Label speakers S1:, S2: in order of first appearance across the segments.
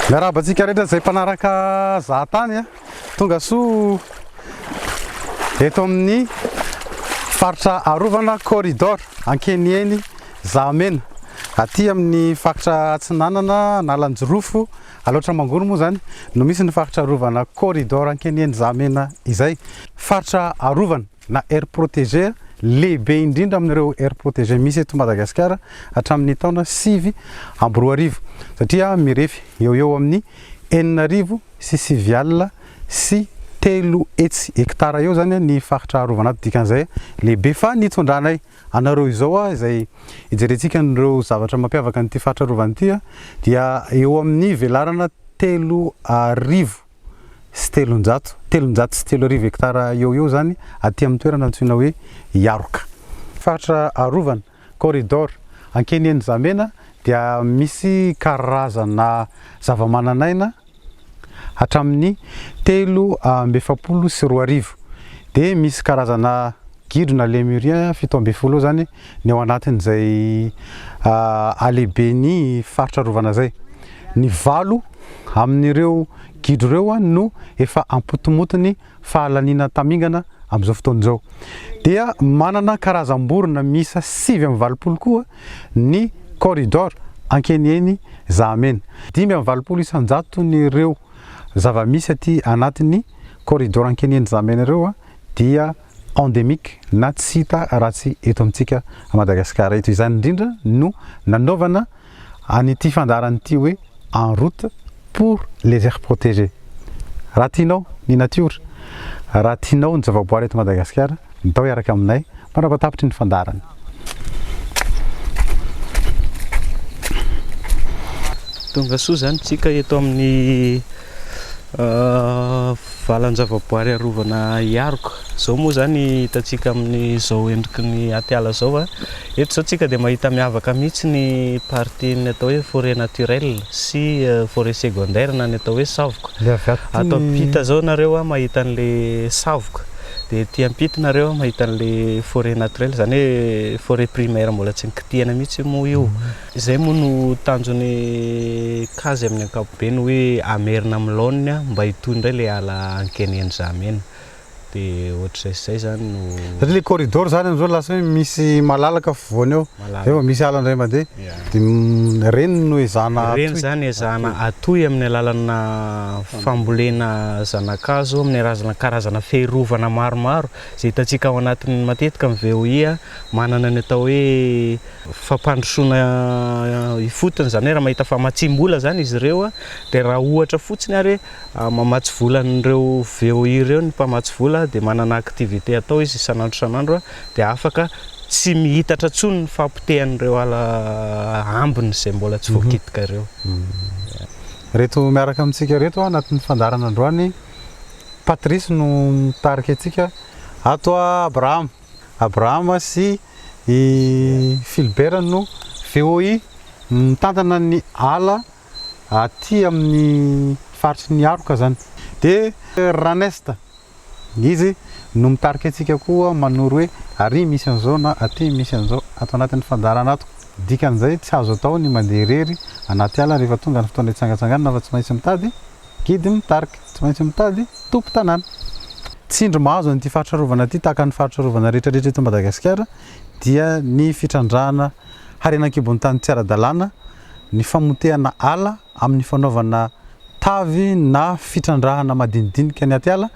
S1: Miarahaba antsika rehetra izay mpanaraka zahatany a. Tonga soa eto amin'ny faritra arovana corridor Ankeniheny Zahamena aty amin'ny faritra Atsinanana Analanjirofo Alaotra Mangoro moa izany no misy ny faritra arovana corridor Ankeniheny Zahamena izay. Faritra arovana na aire protégée lehibe indrindra amin'ireo aire protégée misy eto Madagasikara hatramin'ny taona 2009 satria mirefy eo eo amin'ny 360 300 hektara eo izany ny faritra arovana ato, dikan'izay lehibe fa nitondranay anareo izao izay hijerentsika an'ireo zavatra mampiavaka an'ity faritra arovana ity dia eo amin'ny velarana 303, 303 hektara eo ho eo izany aty amin'ny toerana antsoina hoe Iaroka. Faritra arovana, corridor, Ankeniheny Zamena dia misy karazana zavamananaina hatramin'ny 2043 dia misy karazana gidro na lémurien 17 eo izany ny ao anatin'izay halehiben'ny faritra arovana izay. Ny valo amin'ireo gidro ireo no efa ampotomotony fahalaniana tamingana amin'izao fotoana izao. Dia manana karazam-borona miisa 89 koa ny corridor Ankeniheny Zahamena. 85 isan-jaton'ireo zava-misy aty anatin'ny corridor Ankeniheny Zahamena ireo dia endémique na tsy hita raha tsy eto amintsika Madagasikara eto. Izany indrindra no nanaovana an'ity fandaharana ity hoe En route pour les aires protégées. Raha tianao ny natiora, raha tianao ny zavaboary eto Madagasikara, ndao hiaraka aminay mandrapa-tapitry ny fandaharana.
S2: Tonga soa izany tsika eto amin'ny valan-javaboary arovana Iaroka. Izao moa izany hitantsika amin'izao endriky ny atiala izao. Eto izao tsika dia mahita miavaka mihitsy ny partie ny atao hoe forêt naturelle sy forêt secondaire na ny atao hoe savoka. Ato ampita izao nareo mahita an'ilay savoka, dia aty ampita nareo mahita an'ilay forêt naturelle, izany hoe forêt primaire mbola tsy nikitihana mihitsy moa io. Izay moa no tanjon'ny kajy amin'ny ankapobeny hoe hamerina amin'ny laoniny mba hitohy indray ilay ala ankeniheny Zahamena. Dia ohatr'izay sy izay izany no.
S1: Satria ilay corridor izany amin'izao lasa hoe misy malalaka afovoany eo, zay vao misy ala indray mandeha, dia ireny no ezahana atohy.
S2: Ireny izany ezahana atohy amin'ny alalana fambolena zana-kazo, amin'ny arazana karazana fiarovana maromaro izay hitantsika ao anatin'ny matetika amin'ny VOI manana ny atao hoe fampandrosoana ifotony, izany hoe raha mahita famatsiam-bola izany izy ireo dia raha ohatra fotsiny ary hoe mamatsy vola an'ireo VOI ireo ny mpamatsy vola dia manana activité atao izy isan'andro isan'andro dia afaka tsy mihitatra intsony ny fahapotehan'ireo ala ambiny izay mbola tsy voakitika ireo.
S1: Ireto miaraka amintsika ireto anatin'ny fandaharana androany, Patrice no mitarika antsika ato Abraham. Abraham sy i Philbert no VOI mitantana ny ala aty amin'ny faritry ny Aroka zany. Dia Ranest, izy no mitarika antsika koa manoro hoe ary misy an'izao na aty misy an'izao ato anatin'ny fandaharana ato. Dikan'izay tsy azo atao ny mandeha irery anaty ala rehefa tonga ny fotoana hitsangatsanganana fa tsy maintsy mitady Guide mitarika, tsy maintsy mitady tompon-tanàna. Tsindry mahazo an'ity faritra arovana ity tahaka ny faritra arovana rehetra rehetra eto Madagasikara dia ny fitrandrahana harena an-kibon'ny tany tsy ara-dalàna, ny famotehana ala amin'ny fanaovana tavy na fitrandrahana madinidinika ny atiala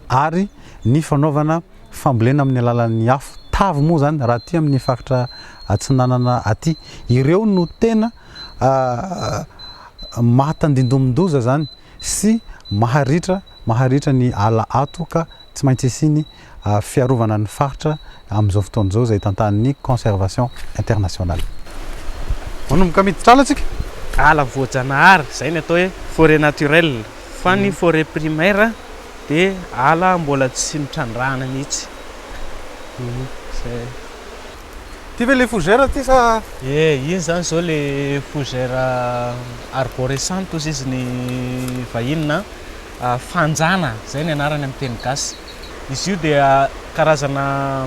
S1: ary ny fanaovana fambolena amin'ny alalan'ny afo, tavy moa izany raha aty amin'ny faritra atsinanana aty. Ireo no tena mahatandindomin-doza izany sy maharitra maharitra ny ala ato ka tsy maintsy hisiany fiarovana ny faritra amin'izao fotoana izao izay tantanin'ny Conservation Internationale. Manomboka miditra ala tsika.
S2: Ala voajanahary, izay ny atao hoe forêt naturelle, fa ny forêt primaire dia ala mbola tsy nitrandrahana mihitsy. Izay.
S1: Ty ve le fougère ty sa?
S2: Ie, iny zany zao le fougère arborescente hozy izy ny vahiny na fanjana, zay ny anarany amin'ny teny gasy. Izy io dia karazana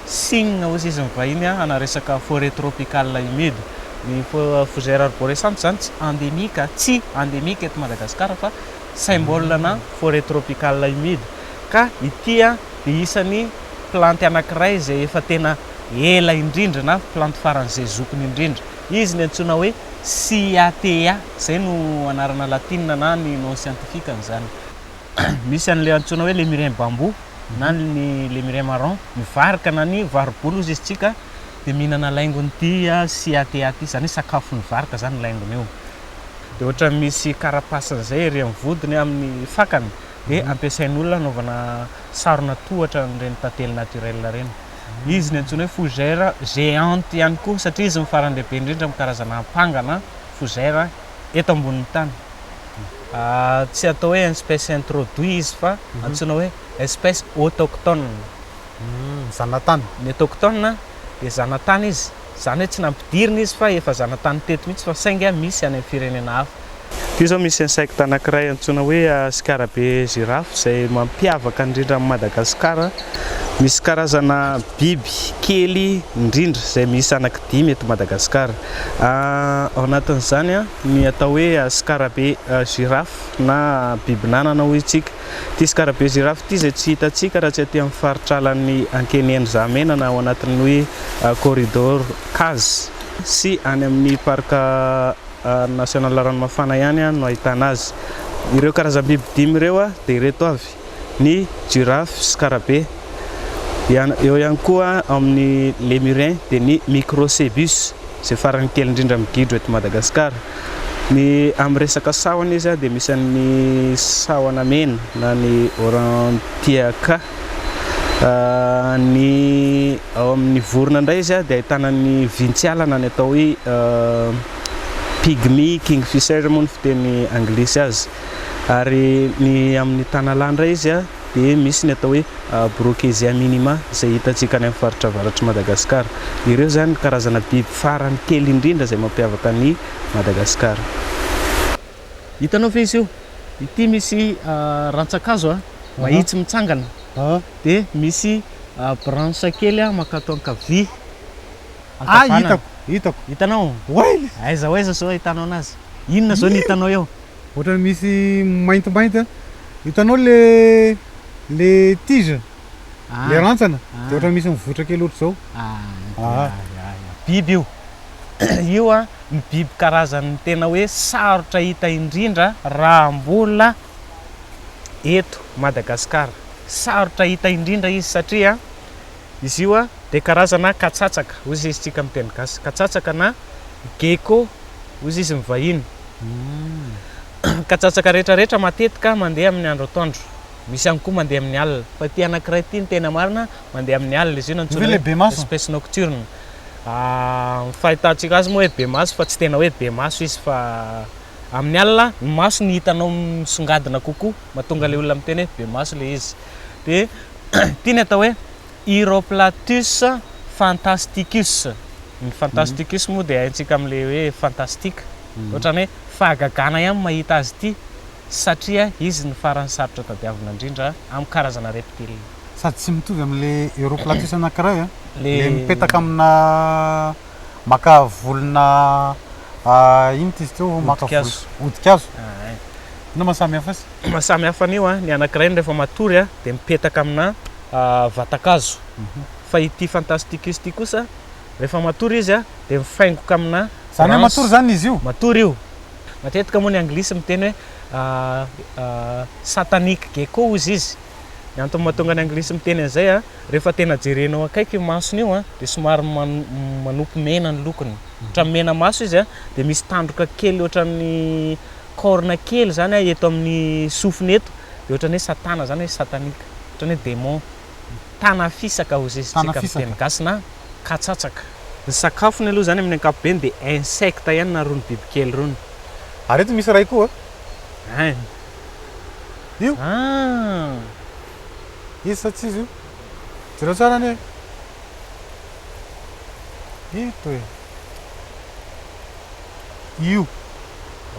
S2: signe hozy izy ny vahiny ana resaka forêt tropicale humide. Ny fougère arborescente zany tsy endémique, tsy endémique eto Madagasikara fa symbole ana forêt tropicale humide. Ka ity dia isan'ny plantes anankiray izay efa tena ela indrindra na plante faran'izay zokiny indrindra. Izy ny antsoina hoe Cyathea, izay no anarana latinina na ny nom scientifique-ny izany. Misy an'ilay antsoina hoe Lemurien bambou na ny Lemurien marron, ny varika na ny varibolo hozy izy tsika dia mihinana laingon'ity Cyathea ity, izany hoe sakafon'ny varika izany ny laingony io. Dia ohatran'ny misy carapace-n'izay ery amin'ny vodiny amin'ny fakany dia ampiasain'olona anaovana sarona tohatra an'ireny tantely naturel ireny. Izy ny antsoina hoe fougère géante ihany koa satria izy no farany lehibe indrindra amin'ny karazana ampanga na fougère eto ambonin'ny tany. Tsy atao hoe espèce introduit izy fa antsoina hoe espèce autochtone.
S1: Zanatany.
S2: Ny autochtone dia zanatany izy, izany hoe tsy nampidirina izy fa efa zanatany teto mihitsy fa saingy misy any amin'ny firenena hafa. Ity izao misy insecte anankiray antsoina hoe scarabée girafe izay mampiavaka indrindra an'i Madagasikara. Misy karazana biby kely indrindra izay miisa anankidimy eto Madagasikara. Ao anatin'izany ny atao hoe scarabée girafe na bibinanana hoy isika. Ity scarabée girafe ity izay tsy hitantsika raha tsy aty amin'ny faritr'alan'ny Ankeniheny Zahamena na ao anatin'ny hoe corridor Case sy any amin'ny parc national Ranomafana ihany no ahitana azy. Ireo karazam-biby dimy ireo dia ireto avy, ny girafe, scarabée, eo ihany koa amin'ny lémurien dia ny microcebus izay farany kely indrindra amin'ny gidro eto Madagasikara. Ny amin'ny resaka sahona izy dia misy an'ny sahona mena na ny aurantiaca. Ny ao amin'ny vorona indray izy dia ahitana ny vintsiala na ny atao hoe pygmy kingfisher moa ny fiteny anglisy azy. Ary ny amin'ny tanalahy indray izy dia misy ny atao hoe Brookesia minima izay hitantsika any amin'ny faritra avaratr'i Madagasikara. Ireo izany ny karazana biby farany kely indrindra izay mampiavaka an'i Madagasikara. Hitanao ve izy io? Ity misy rantsan-kazo mahitsy mitsangana dia misy branche kely mankato ankavia,
S1: Ah,
S2: ankavanana.
S1: hitako, hitako.
S2: Hitanao?
S1: Oay!
S2: Aiza ho aiza izao ahitanao anazy? Inona izao no hitanao eo?
S1: Ohatran'ny misy maintimainty an. Hitanao le le tige, le rantsana, dia ohatran'ny misy mivoitra kely ohatr'izao.
S2: Ah, ya, ya. Biby io. Io an, ny biby karazan'ny tena hoe sarotra hita indrindra raha mbola eto Madagasikara. Sarotra hita indrindra izy satria izy io dia karazana katsatsaka, hoy izy isika amin'ny teny gasy, katsatsaka na gecko hoy izy ny vahiny. Katsatsaka rehetra rehetra matetika mandeha amin'ny andro atoandro, misy ihany koa mandeha amin'ny alina, fa ity anankiray ity ny tena marina mandeha amin'ny alina, izy io no antsoina hoe espèce nocturne. Ny fahitantsika azy moa hoe be maso fa tsy tena hoe be maso izy fa amin'ny alina ny masony hitanao misongadina kokoa, mahatonga ilay olona miteny hoe be maso ilay izy. Dia ity ny atao hoe Uroplatus fantasticus. Ny fantasticus moa dia haintsika amin'ilay hoe fantastique. Ohatran'ny hoe fahagagana ihany mahita azy ity satria izy no farany sarotra tadiavina indrindra amin'ny karazana reptile.
S1: Sady tsy mitovy amin'ilay Uroplatus anankiray an, ilay mipetaka amina maka volona inona ity izy teo, maka
S2: Hodi-kazo.
S1: Hodi-kazo. Inona maha samy hafa azy?
S2: Maha samy hafa an'io an, ny anankiray rehefa matory an dia mipetaka amina vatan-kazo. Fa ity Fantasticus ity kosa rehefa matory izy an dia mifaingoka amina
S1: Izany hoe
S2: branche.
S1: matory izany izy io?
S2: Matory io. Matetika moa ny anglisy miteny hoe satanic gecko hozy izy. Ny antony mahatonga ny anglisy miteny an'izay an, rehefa tena jerenao akaiky io masony io an dia somary manopy mena ny lokony. Ohatran'ny mena maso izy an, dia misy tandroka kely ohatran'ny corne kely izany an eto amin'ny sofiny eto, dia ohatran'ny hoe satana izany hoe satanique, ohatran'ny hoe démon. Tana fisaka hozy izy tsika amin'ny teny gasy na katsatsaka. Ny sakafony aloha izany amin'ny ankapobeny dia insecte ihany na irony bibikely irony.
S1: Ary eto misy iray koa.
S2: Ein.
S1: Io.
S2: Ah.
S1: Izy sa tsy izy io? Jereo tsara anie. Ito e. Io.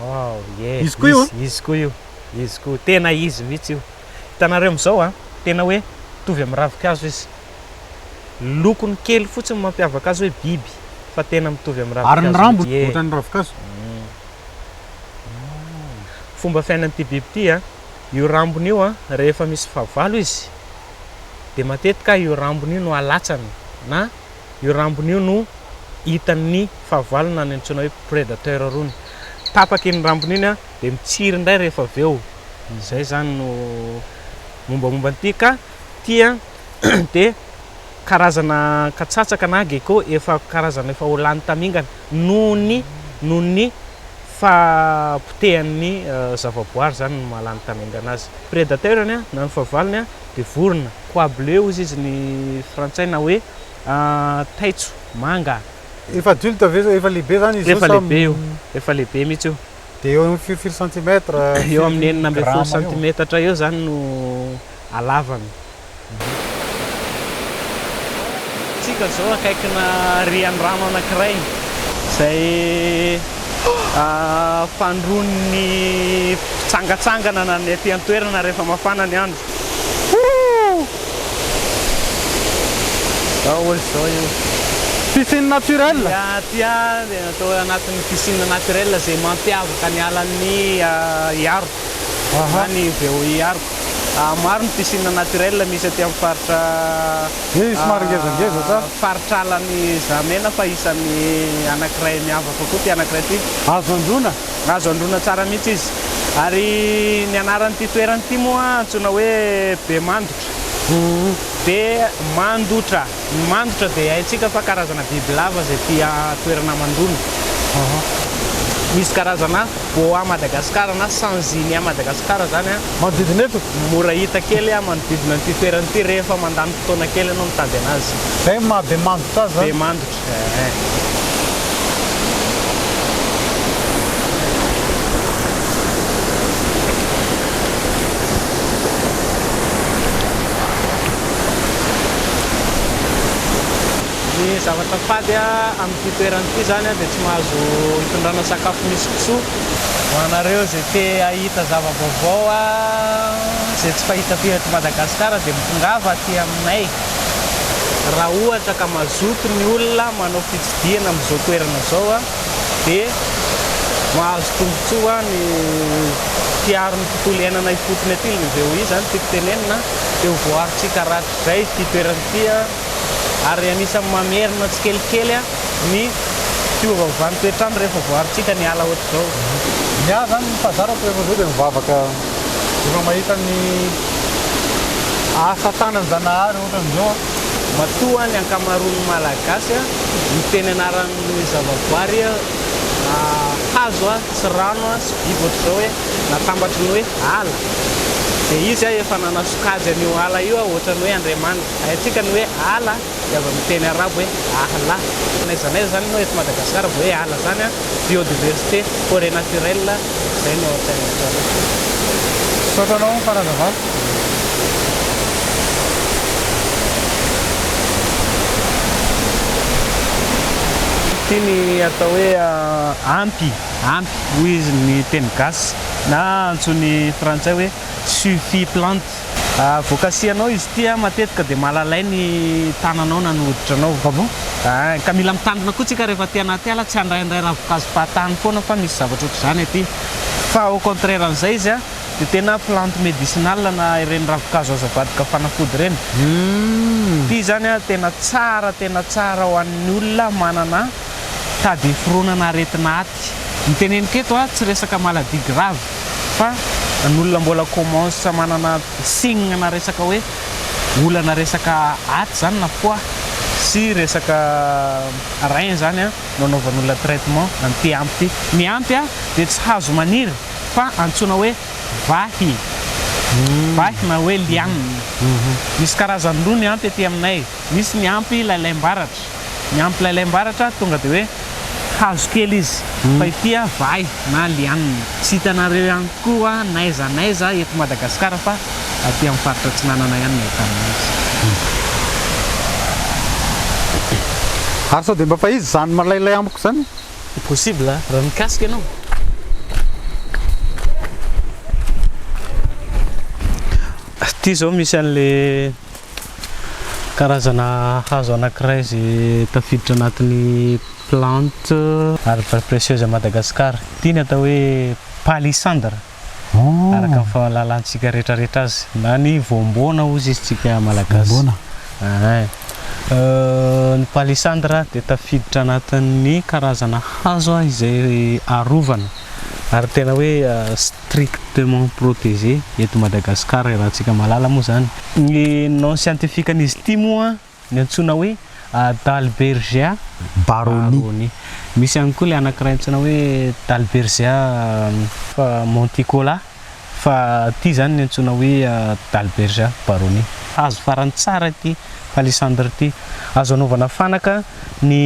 S2: Wow, ie.
S1: Izy koa io an?
S2: Izy koa io. Izy koa. Tena izy mihitsy io. Hitanareo amin'izao an, tena hoe mitovy amin'ny ravinkazo izy. Lokony kely fotsiny mampiavaka azy hoe biby fa tena mitovy amin'ny
S1: Ary ny
S2: ravinkazo
S1: rambo
S2: mihitsy. Ie.
S1: ohatran'ny ravinkazo.
S2: Fomba fiainan'ity biby ity an, io rambony io an, rehefa misy fahavalo izy dia matetika io rambony io no alatsany na io rambony io no hitan'ny fahavalo na ny antsoina hoe prédateur rony. Tapaka iny rambony iny an, dia mitsiry indray rehefa avy eo. Izay izany no mombamomba an'ity ka ity an dia karazana katsatsaka na gecko efa karazana efa ho lany tamingana noho ny noho ny fahapotehan'ny zavaboary izany no mahalany tamingana azy. Prédateur-ny na ny fahavalony dia vorona, coua bleu hozy izy ny frantsay na hoe taitso manga.
S1: Efa adulte ve, efa lehibe zany izy io
S2: Efa
S1: sa
S2: lehibe io, efa lehibe mihitsy io.
S1: Dia eo amin'ny firifiry centimètre,
S2: Eo amin'ny
S1: firy
S2: 16
S1: grama eo?
S2: santimetatra eo izany no halavany. Tsika zao akaikina riandrano anankiray izay fandroan'ny mpitsangatsangana na ny aty an-toerana rehefa mafana ny andro. Zao ohatry zao io.
S1: Piscine naturelle?
S2: Ia, aty dia atao anatin'ny piscine naturelle izay mampiavaka ny alan'ny Iaro na ny VOI Iaro. Maro ny piscine naturelle misy aty amin'ny faritra
S1: Io somary ngezangeza sa?
S2: Faritra alan'i Zahamena fa isan'ny anankiray miavaka koa ity anankiray ity.
S1: Azo androana?
S2: Azo androana tsara mihitsy izy. Ary ny anaran'ity toerana ity moa antsoina hoe Bemandotra. Bemandotra. Ny mandotra dia haintsika fa karazana bibilava izay tia toerana mandona. Misy karazana Boa Madagascar na Sanzinia Madagascar izany an.
S1: Manodidina eto?
S2: Mora hita kely manodidina an'ity toerana ity rehefa mandany fotoana kely ianao mitady anazy.
S1: Izay no maha Bemandotra azy izany?
S2: Bemandotra, eh. Ny zavatra fady amin'ity toerana ity izany dia tsy mahazo itondrana sakafo misy kisoa. Ho anareo izay te hahita zava-baovao izay tsy fahita firy eto Madagasikara dia mitongava aty aminay. Raha ohatra ka mazoto ny olona manao fitsidihana amin'izao toerana izao dia mahazo tombontsoa ny mpiaro ny tontolo iainana ifotony aty, ny VOI izany tiako tenenina, dia ho voaarontsika rahatrizay ity toerana ity. ary anisan'ny mamerina tsikelikely ny fiovaovan'ny toetr'andro rehefa voaharintsika ny ala ohatr'izao.
S1: Ny ahy zany ny fahazarako rehefa zao dia mivavaka rehefa mahita ny asa tanan-janahary ohatran'izao aho.
S2: Matoa ny ankamaroan'ny Malagasy miteny anaran'ny zavaboary hazo sy rano sy biby ohatr'izao hoe natambatry ny hoe ala dia izy efa nanasokajy an'io ala io ohatran'ny hoe Andriamanitra. Haintsika ny hoe ala dia avy amin'ny teny arabo hoe ahla. N'aiza n'aiza izany ianao eto Madagasikara vao hoe ala izany an, biodiversité, forêt naturelle, izay no ao an-tsaina voalohany.
S1: Misaotra anao amin'ny fanazavana.
S2: Ity ny atao hoe ampy, ampy hoy izy ny teny gasy na antsoin'ny frantsay hoe suffit plante. Vao kasihanao izy ity matetika dia malalay ny tananao na ny hoditranao.
S1: Ah bon?
S2: Ka mila mitandrina koa tsika rehefa aty anaty ala tsy handraindray ravin-kazo fahatany foana fa misy zavatra ohatr'izany aty. Fa au contraire an'izay izy dia tena plante médicinale na ireny ravin-kazo azo avadika fanafody ireny. Ity izany tena tsara tena tsara ho an'ny olona manana tady hiforonana aretina aty. Ny teneniko eto tsy resaka maladie grave. Fa ny olona mbola commence manana signe na resaka hoe olana resaka aty zany na foie sy resaka rein zany no anaovan'olona traitement an'ity ampy ity. Ny ampy dia tsy hazo maniry fa antsoina hoe vahy, vahy na hoe liane. Misy karazany roa ny ampy aty aminay, misy ny ampy lailaim-baratra. Ny ampy lailaim-baratra tonga dia hoe hazo kely izy fa ity vahy na liane. Tsy hitanareo ihany koa n'aiza n'aiza eto Madagasikara fa aty amin'ny faritra Atsinanana ihany no ahitana azy.
S1: Ary sao dia mba fa izy izany malailay amiko izany?
S2: Possible raha mikasika ianao. Ity izao misy an'le karazana hazo anankiray izay tafiditra anatin'ny plante arbre précieuse à Madagascar. Ity ny atao hoe palissandre araka ny fahalalantsika rehetrarehetra azy na ny voamboana hozy izy tsika malagasy.
S1: Voamboana.
S2: Ein. Ny palissandre dia tafiditra anatin'ny karazana hazo izay arovana ary tena hoe strictement protégé eto Madagascar raha antsika mahalala moa izany. Ny nom scientifique-n'izy ity moa ny antsoina hoe Dalbergia
S1: Baroni.
S2: Misy ihany koa ilay anankiray antsoina hoe Dalbergia monticola fa ity izany ny antsoina hoe Dalbergia baroni. Hazo farany tsara ity palissandre ity. Azo anaovana fanaka ny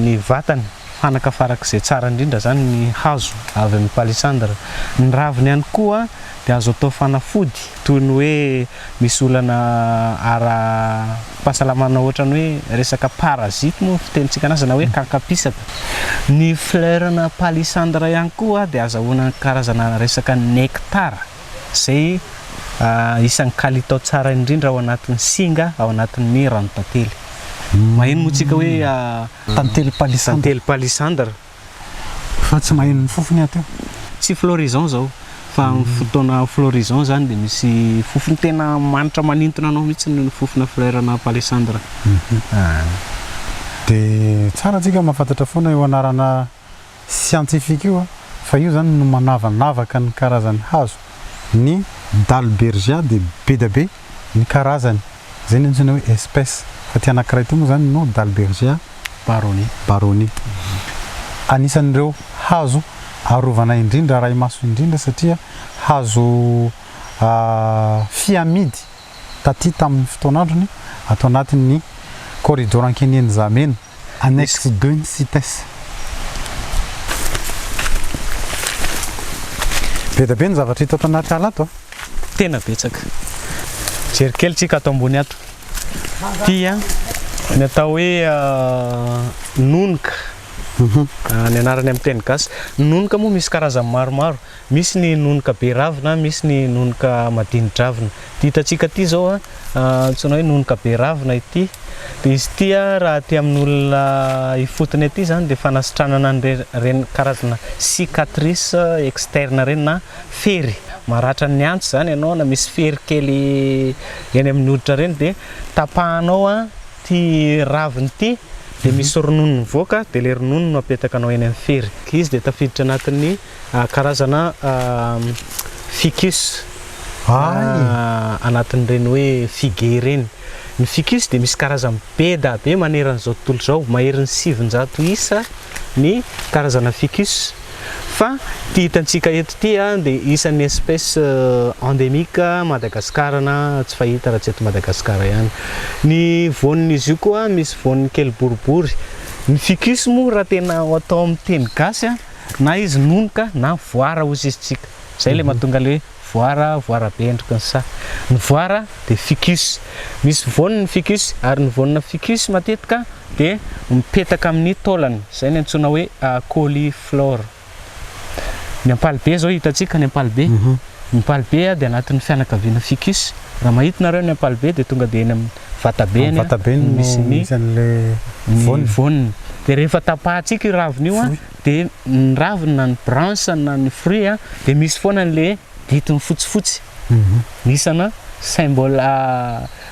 S2: ny vatany. Fanaka farak'izay tsara indrindra izany ny hazo avy amin'ny palissandre. Ny raviny ihany koa dia azo atao fanafody toy ny hoe misy olana ara pahasalamana ohatran'ny hoe resaka parasite moa fitenintsika anazy na hoe kankapisaka. Ny fleur na palissandre ihany koa dia azahoana karazana resaka nectar izay isan'ny kalitao tsara indrindra ao anatin'ny singa ao anatin'ny ranon-tantely. Maheno moa tsika hoe
S1: Tantely palissandre.
S2: Tantely palissandre.
S1: Fa tsy maheno ny fofony aho teo.
S2: Tsy floraison zao fa amin'ny fotoana floraison zany dia misy fofony tena manitra manintona anao mihitsy ny fofona fleur na palissandre.
S1: Dia tsara tsika mahafantatra foana io anarana siantifika io fa io zany no manavanavaka ny karazan'ny hazo. Ny Dalbergia dia be dia be ny karazany, izay no antsoina hoe espèce, fa ity anankiray ity moa izany no Dalbergia
S2: Baroni.
S1: Baroni. Anisan'ireo hazo arovana indrindra, arahi-maso indrindra satria hazo fiamidy taty tamin'ny fotoan'androny ato anatin'ny Corridor Ankeniheny-Zahamena. Annexe deux ny Cites. Be dia be ny zavatra hita ato anaty ala ato a.
S2: Tena betsaka. Jery kely tsika ato ambony ato. Ity an, ny atao hoe nonoka. Ny anarany amin'ny teny gasy. Ny nonoka moa misy karazany maromaro. Misy ny nonoka be ravina, misy ny nonoka madini-dravina. Ity hitantsika ity izao an, antsoina hoe nonoka be ravina ity. Dia izy ity an, raha aty amin'olona ifotony aty izany dia fanasitranana an'ireny karazana cicatrice externe ireny na fery. Maratra ny antsy izany ianao na misy fery kely eny amin'ny hoditra ireny dia tapahanao an ity raviny ity dia misy ronono mivoaka dia ilay ronono no apetakanao eny amin'ny fery. Izy dia tafiditra anatin'ny Karazana ficus anatin'ireny hoe figue ireny. Ny ficus dia misy karazany be da be manerana izao tontolo izao, maherin'ny 900 isa ny karazana ficus. Fa ity hitantsika eto ity dia isan'ny espèce endémique Madagascar na tsy fahita raha tsy eto Madagascar ihany. Ny voan'izy io koa misy voany kely boribory. Ny ficus moa raha tena atao amin'ny teny gasy Na izy nonoka na voara hozy izy tsika. Zay le mahatonga le hoe voara, voara be endriky ny saha. Ny voara dia ficus. Misy voany ny ficus ary ny voanina ficus matetika dia mipetaka amin'ny taolany. Zay ny antsoina hoe cauliflore. Ny ampalibe zao hitantsika ny ampalibe. Ny ampalibe dia anatin'ny fianakaviana ficus. Raha mahita nareo ny ampalibe dia tonga dia eny amin'ny vatabeny
S1: Vatabeny
S2: no misy ny
S1: misy an'le
S2: ny
S1: voany.
S2: voany. Dia rehefa tapahantsika io raviny io
S1: Fruit.
S2: dia ny raviny na ny branche na ny fruit dia misy foana an'le ditiny fotsifotsy. Isana symbole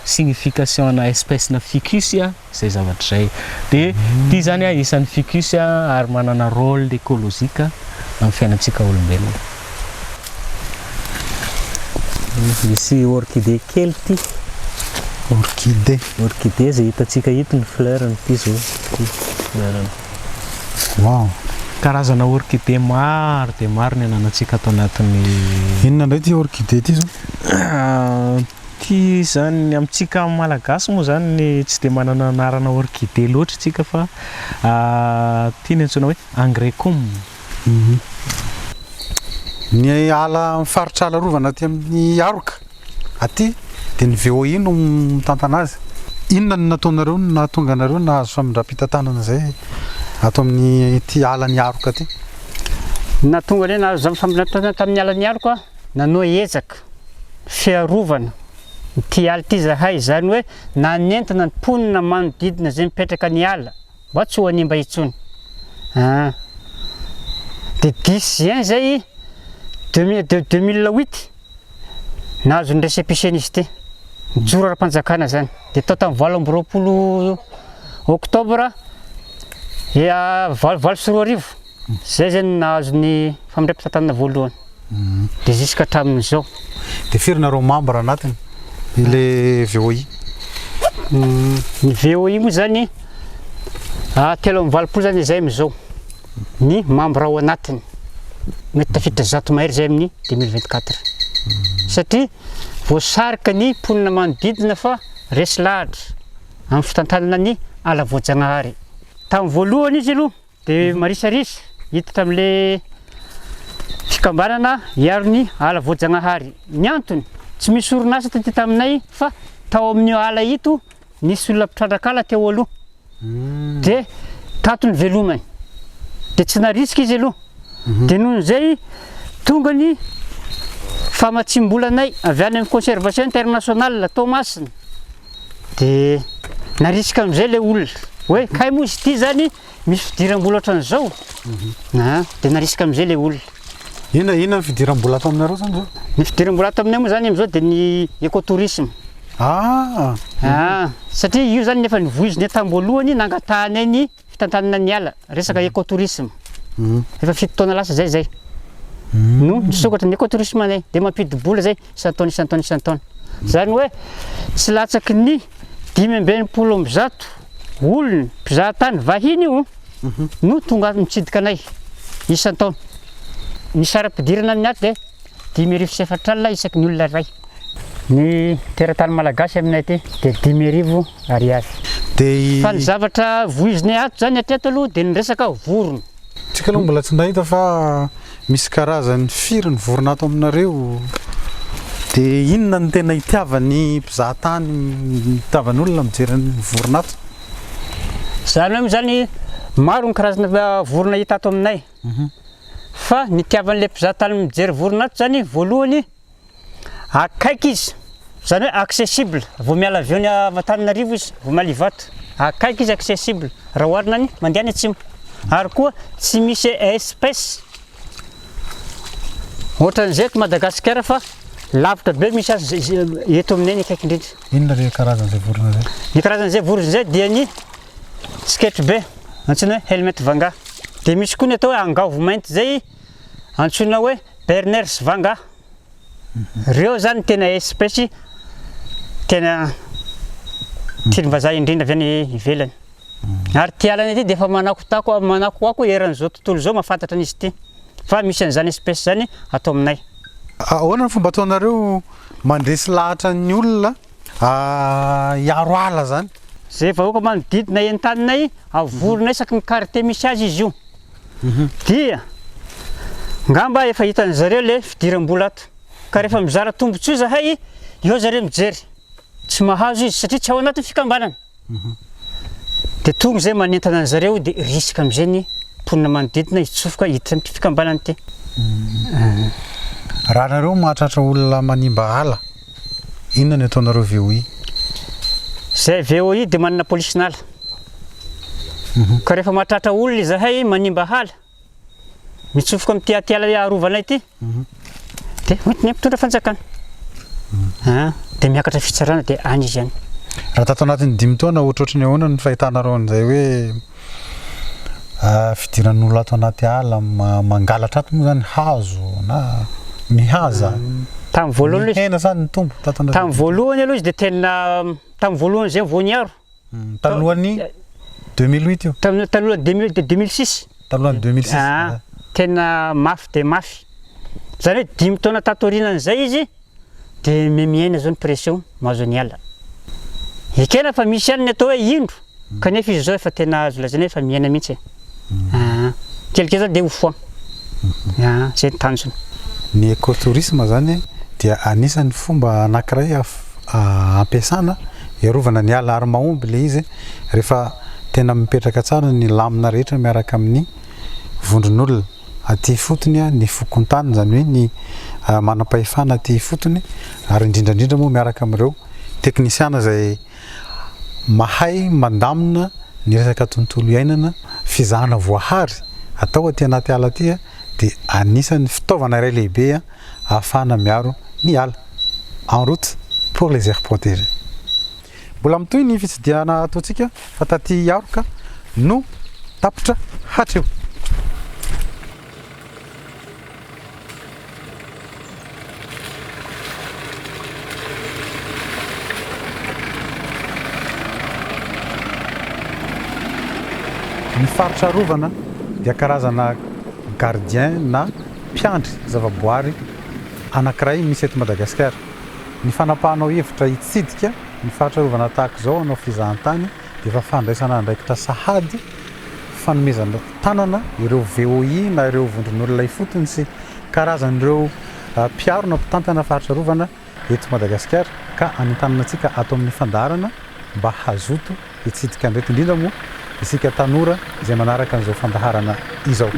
S2: signification ana espèce na ficus izay zavatra izay. Dia ity izany isan'ny ficus ary manana rôle écologique amin'ny fiainantsika olombelona. Misy orchidée kely ity.
S1: Orchidée.
S2: Orchidée izay hitantsika ito ny fleur-ny ity izao, ity fleur-ny.
S1: Wow.
S2: Karazana orchidée maro dia maro ny ananantsika ato anatin'ny.
S1: Inona indray ity orchidée ity izao?
S2: Ity izany, amintsika Malagasy moa izany tsy dia manana anarana orchidée loatra isika fa ity no antsoina hoe Angraecum.
S1: Ny ala amin'ny faritra ala arovana aty amin'ny Aroka aty dia ny VOI no mitantana azy. Inona no nataonareo no nahatonga anareo nahazo famindram-pitantanana izay ato amin'ity ala niaroka ity?
S3: Ny nahatonga anay nahazo famindram-pitantanana tamin'ny ala niaroka, nanao ezaka fiarovana ity ala ity izahay, izany hoe nanentana ny mponina manodidina izay mipetraka ny ala mba tsy ho hanimba intsony. Ah. Dia dix juin izay 2008 nahazo ny récépissé-ny izy ity. Nijoro ara-panjakana izany. Dia tao tamin'ny 28 octobre 2008 izay zay no nahazo ny famindram-pitantanana voalohany. Dia jusqu'à hatramin'izao.
S1: Dia firy nareo membre anatiny ilay VOI?
S3: Ny VOI moa zany 83 zany izay amin'izao ny membre ao anatiny. Mety tafiditra 100 mahery izay amin'ny 2024. Satria voasarika ny mponina manodidina fa resy lahatra amin'ny fitantanana ny ala voajanahary. Tamin'ny voalohany izy aloha dia marisarisa hiditra amin'ilay fikambanana hiaro ny ala voajanahary. Ny antony, tsy misy orinasa taty taminay fa tao amin'io ala ito nisy olona mpitrandraka ala teo aloha. Dia tato ny velomany. Dia tsy narisika izy aloha. Dia nohon'izay tonga ny famatsiam-bolanay avy any amin'ny Conservation Internationale Toamasina. Dia narisika amin'izay ilay olona hoe kay moa izy ity zany misy fidiram-bola ohatran'izao. Ah, dia narisika amin'izay ilay olona.
S1: Inona inona ny fidiram-bola ato aminareo zany zao?
S3: Ny fidiram-bola ato aminay moa zany amin'izao dia ny écotourisme.
S1: Ah!
S3: Ah, satria io zany nefa nivoizinay tam-boalohany nangatahanay ny fitantanana ny ala, resaka écotourisme. Efa 7 taona lasa zay zay no nisokatra ny écotourisme anay, dia mampidi-bola zay isan-taona isan-taona isan-taona. Zany hoe tsy latsaky ny 165 olona mpizahatany vahiny io no tonga mitsidika anay isan-taona. Ny saram-pidirana amin'ny ato dia 450 isaky ny olona iray. Ny teratany malagasy aminay aty dia 5000 ariary.
S1: Dia
S3: Fa ny zavatra voizinay ato zany hatreto aloha dia ny resaka vorona.
S1: Tsika aloha mbola tsy nahita fa misy karazany firy ny vorona ato aminareo? Dia inona no tena itiavan'ny mpizahatany, itiavan'ny olona mijery ny vorona ato?
S3: Izany hoe moa zany maro ny karazana vorona hita ato aminay. Fa ny itiavan'ilay mpizahatany mijery vorona ato zany voalohany akaiky izy, izany hoe accessible, vao miala avy eo Antananarivo izy, vao miala Ivato, akaiky izy accessible raha oharina ny mandeha any atsimo. Ary koa tsy misy espèce ohatran'izay eto Madagasikara fa lavitra be misy azy eto aminay ny akaiky indrindra.
S1: Inona re karazan'izay vorona izay?
S3: Ny karazan'izay vorona izay dia ny Sketch be, antsoina hoe Helmet Vanga. Dia misy koa ny atao hoe angavo mainty izay antsoina hoe Berners Vanga. Ireo izany tena espèce tena tian'ny vazaha indrindra avy any ivelany. Ary ity alana ity dia efa manakotako manakoako eran'izao tontolo izao mahafantatra an'izy ity fa misy an'izany espèce izany ato aminay.
S1: Ahoana ny fomba ataonareo mandresy lahatra ny olona Hiaro ala zany.
S3: Zay vahoaka manodidina entaninay avorinay isaky ny quartier misy azy izy io. Dia ngamba efa hitan'ny zareo le fidiram-bola ato. Ka rehefa mizara tombotsoa zahay, eo zareo mijery. Tsy mahazo izy satria tsy ao anatin'ny fikambanana. Dia tonga izay manentana an'zareo dia risque amin'izay ny mponina manodidina hitsofoka hiditra amin'ity fikambanana ity.
S1: Raha nareo mahatratra olona manimba ala, inona ny ataonareo VOI?
S3: Izay VOI dia manana polisin'ala. Ka rehefa mahatratra olona izahay manimba ala, Mitsofoka amin'ity aty ala arovana ity dia hoentina mpitondra fanjakana. Ah, dia miakatra fitsarana dia any izy any.
S1: Raha tato anatin'ny dimy taona ohatrohatry ny ahoana ny fahitanareo an'izay hoe ah, fidiran'olona ato anaty ala mangalatra ato moa zany hazo na mihaza
S3: Tamin'ny voalohany
S1: aloha izy, mihena sa nitombo tato anatin'ny
S3: tamin'ny voalohany aloha izy dia tena tamin'ny voalohany izay vao niaro.
S1: Talohan'ny 2008 io.
S3: Tamin'ny talohan'ny 2000 2006.
S1: Talohan'ny 2006.
S3: Ah, tena mafy dia mafy. Izany hoe dimy taona tato aorianan'izay izy dia mihena izao ny pression mahazo an'i ala. Ekena fa misy ihany ny atao hoe indro kanefa izy izao efa tena azo lazaina hoe efa mihena mihitsy e. Ah, kelikely zany dia ho foana. Ah, izay ny tanjona.
S1: Ny écotourisme zany dia anisan'ny fomba anankiray ampiasana. Hiarovana ny ala ary mahomby ilay izy rehefa tena mipetraka tsara ny lamina rehetra miaraka amin'ny vondron'olona aty ifotony, ny fokontany izany hoe ny manam-pahefana aty ifotony ary indrindra indrindra moa miaraka amin'ireo teknisiana izay mahay mandamina ny resaka tontolo iainana. Fizahana voahary atao aty anaty ala aty dia anisan'ny fitaovana iray lehibe ahafahana miaro ny ala. En route pour les aires protégées. Mbola mitohy ny fitsidihana ataontsika fa taty Iaroka no tapitra hatreo. Ny faritra arovana dia karazana gardien na mpiandry zavaboary anankiray misy eto Madagasikara. Ny fanapahanao hevitra hitsidika ny faritra arovana tahaka izao hanao fizahantany dia efa fandraisana andraikitra sahady fanomezana tanana ireo VOI na ireo vondron'olona ifotony sy karazan'ireo mpiaro na mpitantana faritra arovana eto Madagasikara ka anentanana antsika ato amin'ny fandaharana mba hazoto hitsidika an'ireto indrindra moa isika tanora izay manaraka an'izao fandaharana izao.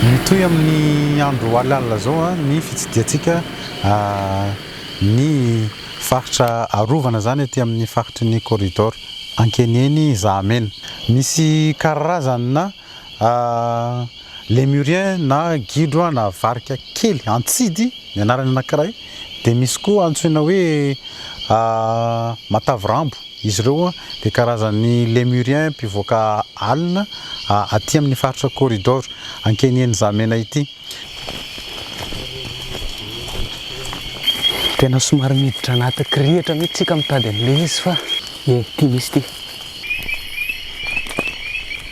S1: Mitohy amin'ny andro alina izao ny fitsidihantsika ny faritra arovana izany aty amin'ny faritry ny corridor Ankeniheny Zahamena. Misy karazana Lémurien na gidro na varika kely, antsidy ny anarany anankiray, dia misy koa antsoina hoe matavy rambo, izy ireo dia karazan'ny lémurien mpivoaka alina aty amin'ny faritra corridor Ankeniheny Zahamena ity.
S2: Tena somary miditra anaty kirihitra mihitsy tsika mitady an'ilay izy fa ie, ity misy ity.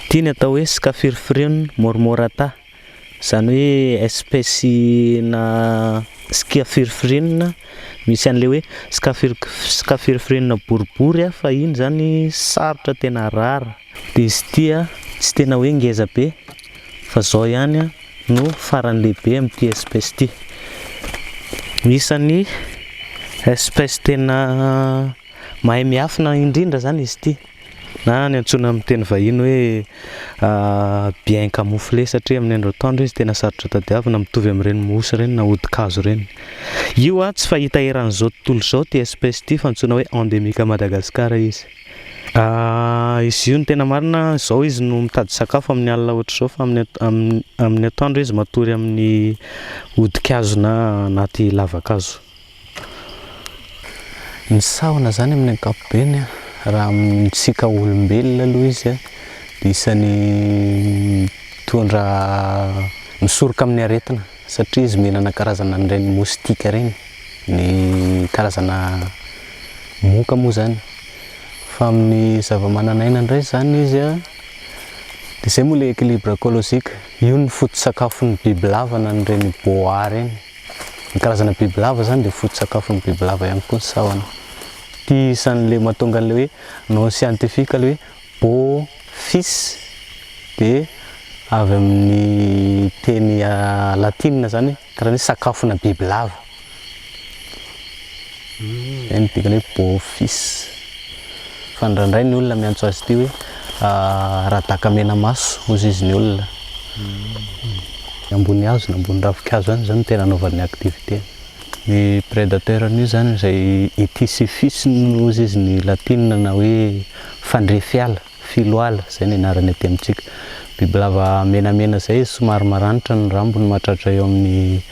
S2: Ity ny atao hoe Scaphirphrion mormorata, izany hoe espèce na Scaphirphrion, misy an'ilay hoe Scaphirphrion boribory fa iny izany sarotra tena rare. Dia izy ity tsy tena hoe ngeza be fa izao ihany no farany lehibe amin'ity espèce ity. Isan'ny espèce tena mahay miafina indrindra izany izy ity. Na ny antsoina amin'ny teny vahiny hoe bien camouflé satria amin'ny andro atoandro izy tena sarotra tadiavina, mitovy amin'ireny mousse ireny na hodi-kazo ireny. Io tsy fahita eran'izao tontolo izao ity espèce ity fa antsoina hoe endémique à Madagascar izy. Izy io ny tena marina izao izy no mitady sakafo amin'ny alina ohatr'izao fa amin'ny amin'ny atoandro izy matory amin'ny hodi-kazo na anaty lava-kazo. Ny sahona izany amin'ny ankapobeny raha amintsika olombelona aloha izy dia isan'ny mitondra misoroka amin'ny aretina satria izy mihinana karazana an'ireny moustique ireny, ny karazana moka moa izany. Fa amin'ny zava-manan'aina indray izany izy dia izay moa ilay équilibre écologique, io no foto-tsakafon'ny bibilava na an'ireny boa ireny. Ny karazana bibilava izany dia foto-tsakafon'ny bibilava ihany koa ny sahona. Ity isan'ilay mahatonga an'ilay hoe nom scientifique ilay hoe Boophis dia avy amin'ny teny latina izany karaha ny hoe sakafona bibilava. Izay no dikany hoe Boophis. Fa indraindray ny olona miantso azy ity hoe radaka mena maso hozy izy ny olona. Ambony hazo na ambony ravinkazo any izany no tena anaovany ny activité-ny. Ny prédateur an'io izany izay Ethisiphis no hozy izy ny latinina na hoe fandrefy ala, filoala, izay ny anarany aty amintsika. Bibilava menamena izay izy somary maranitra ny rambony mahatratra eo amin'ny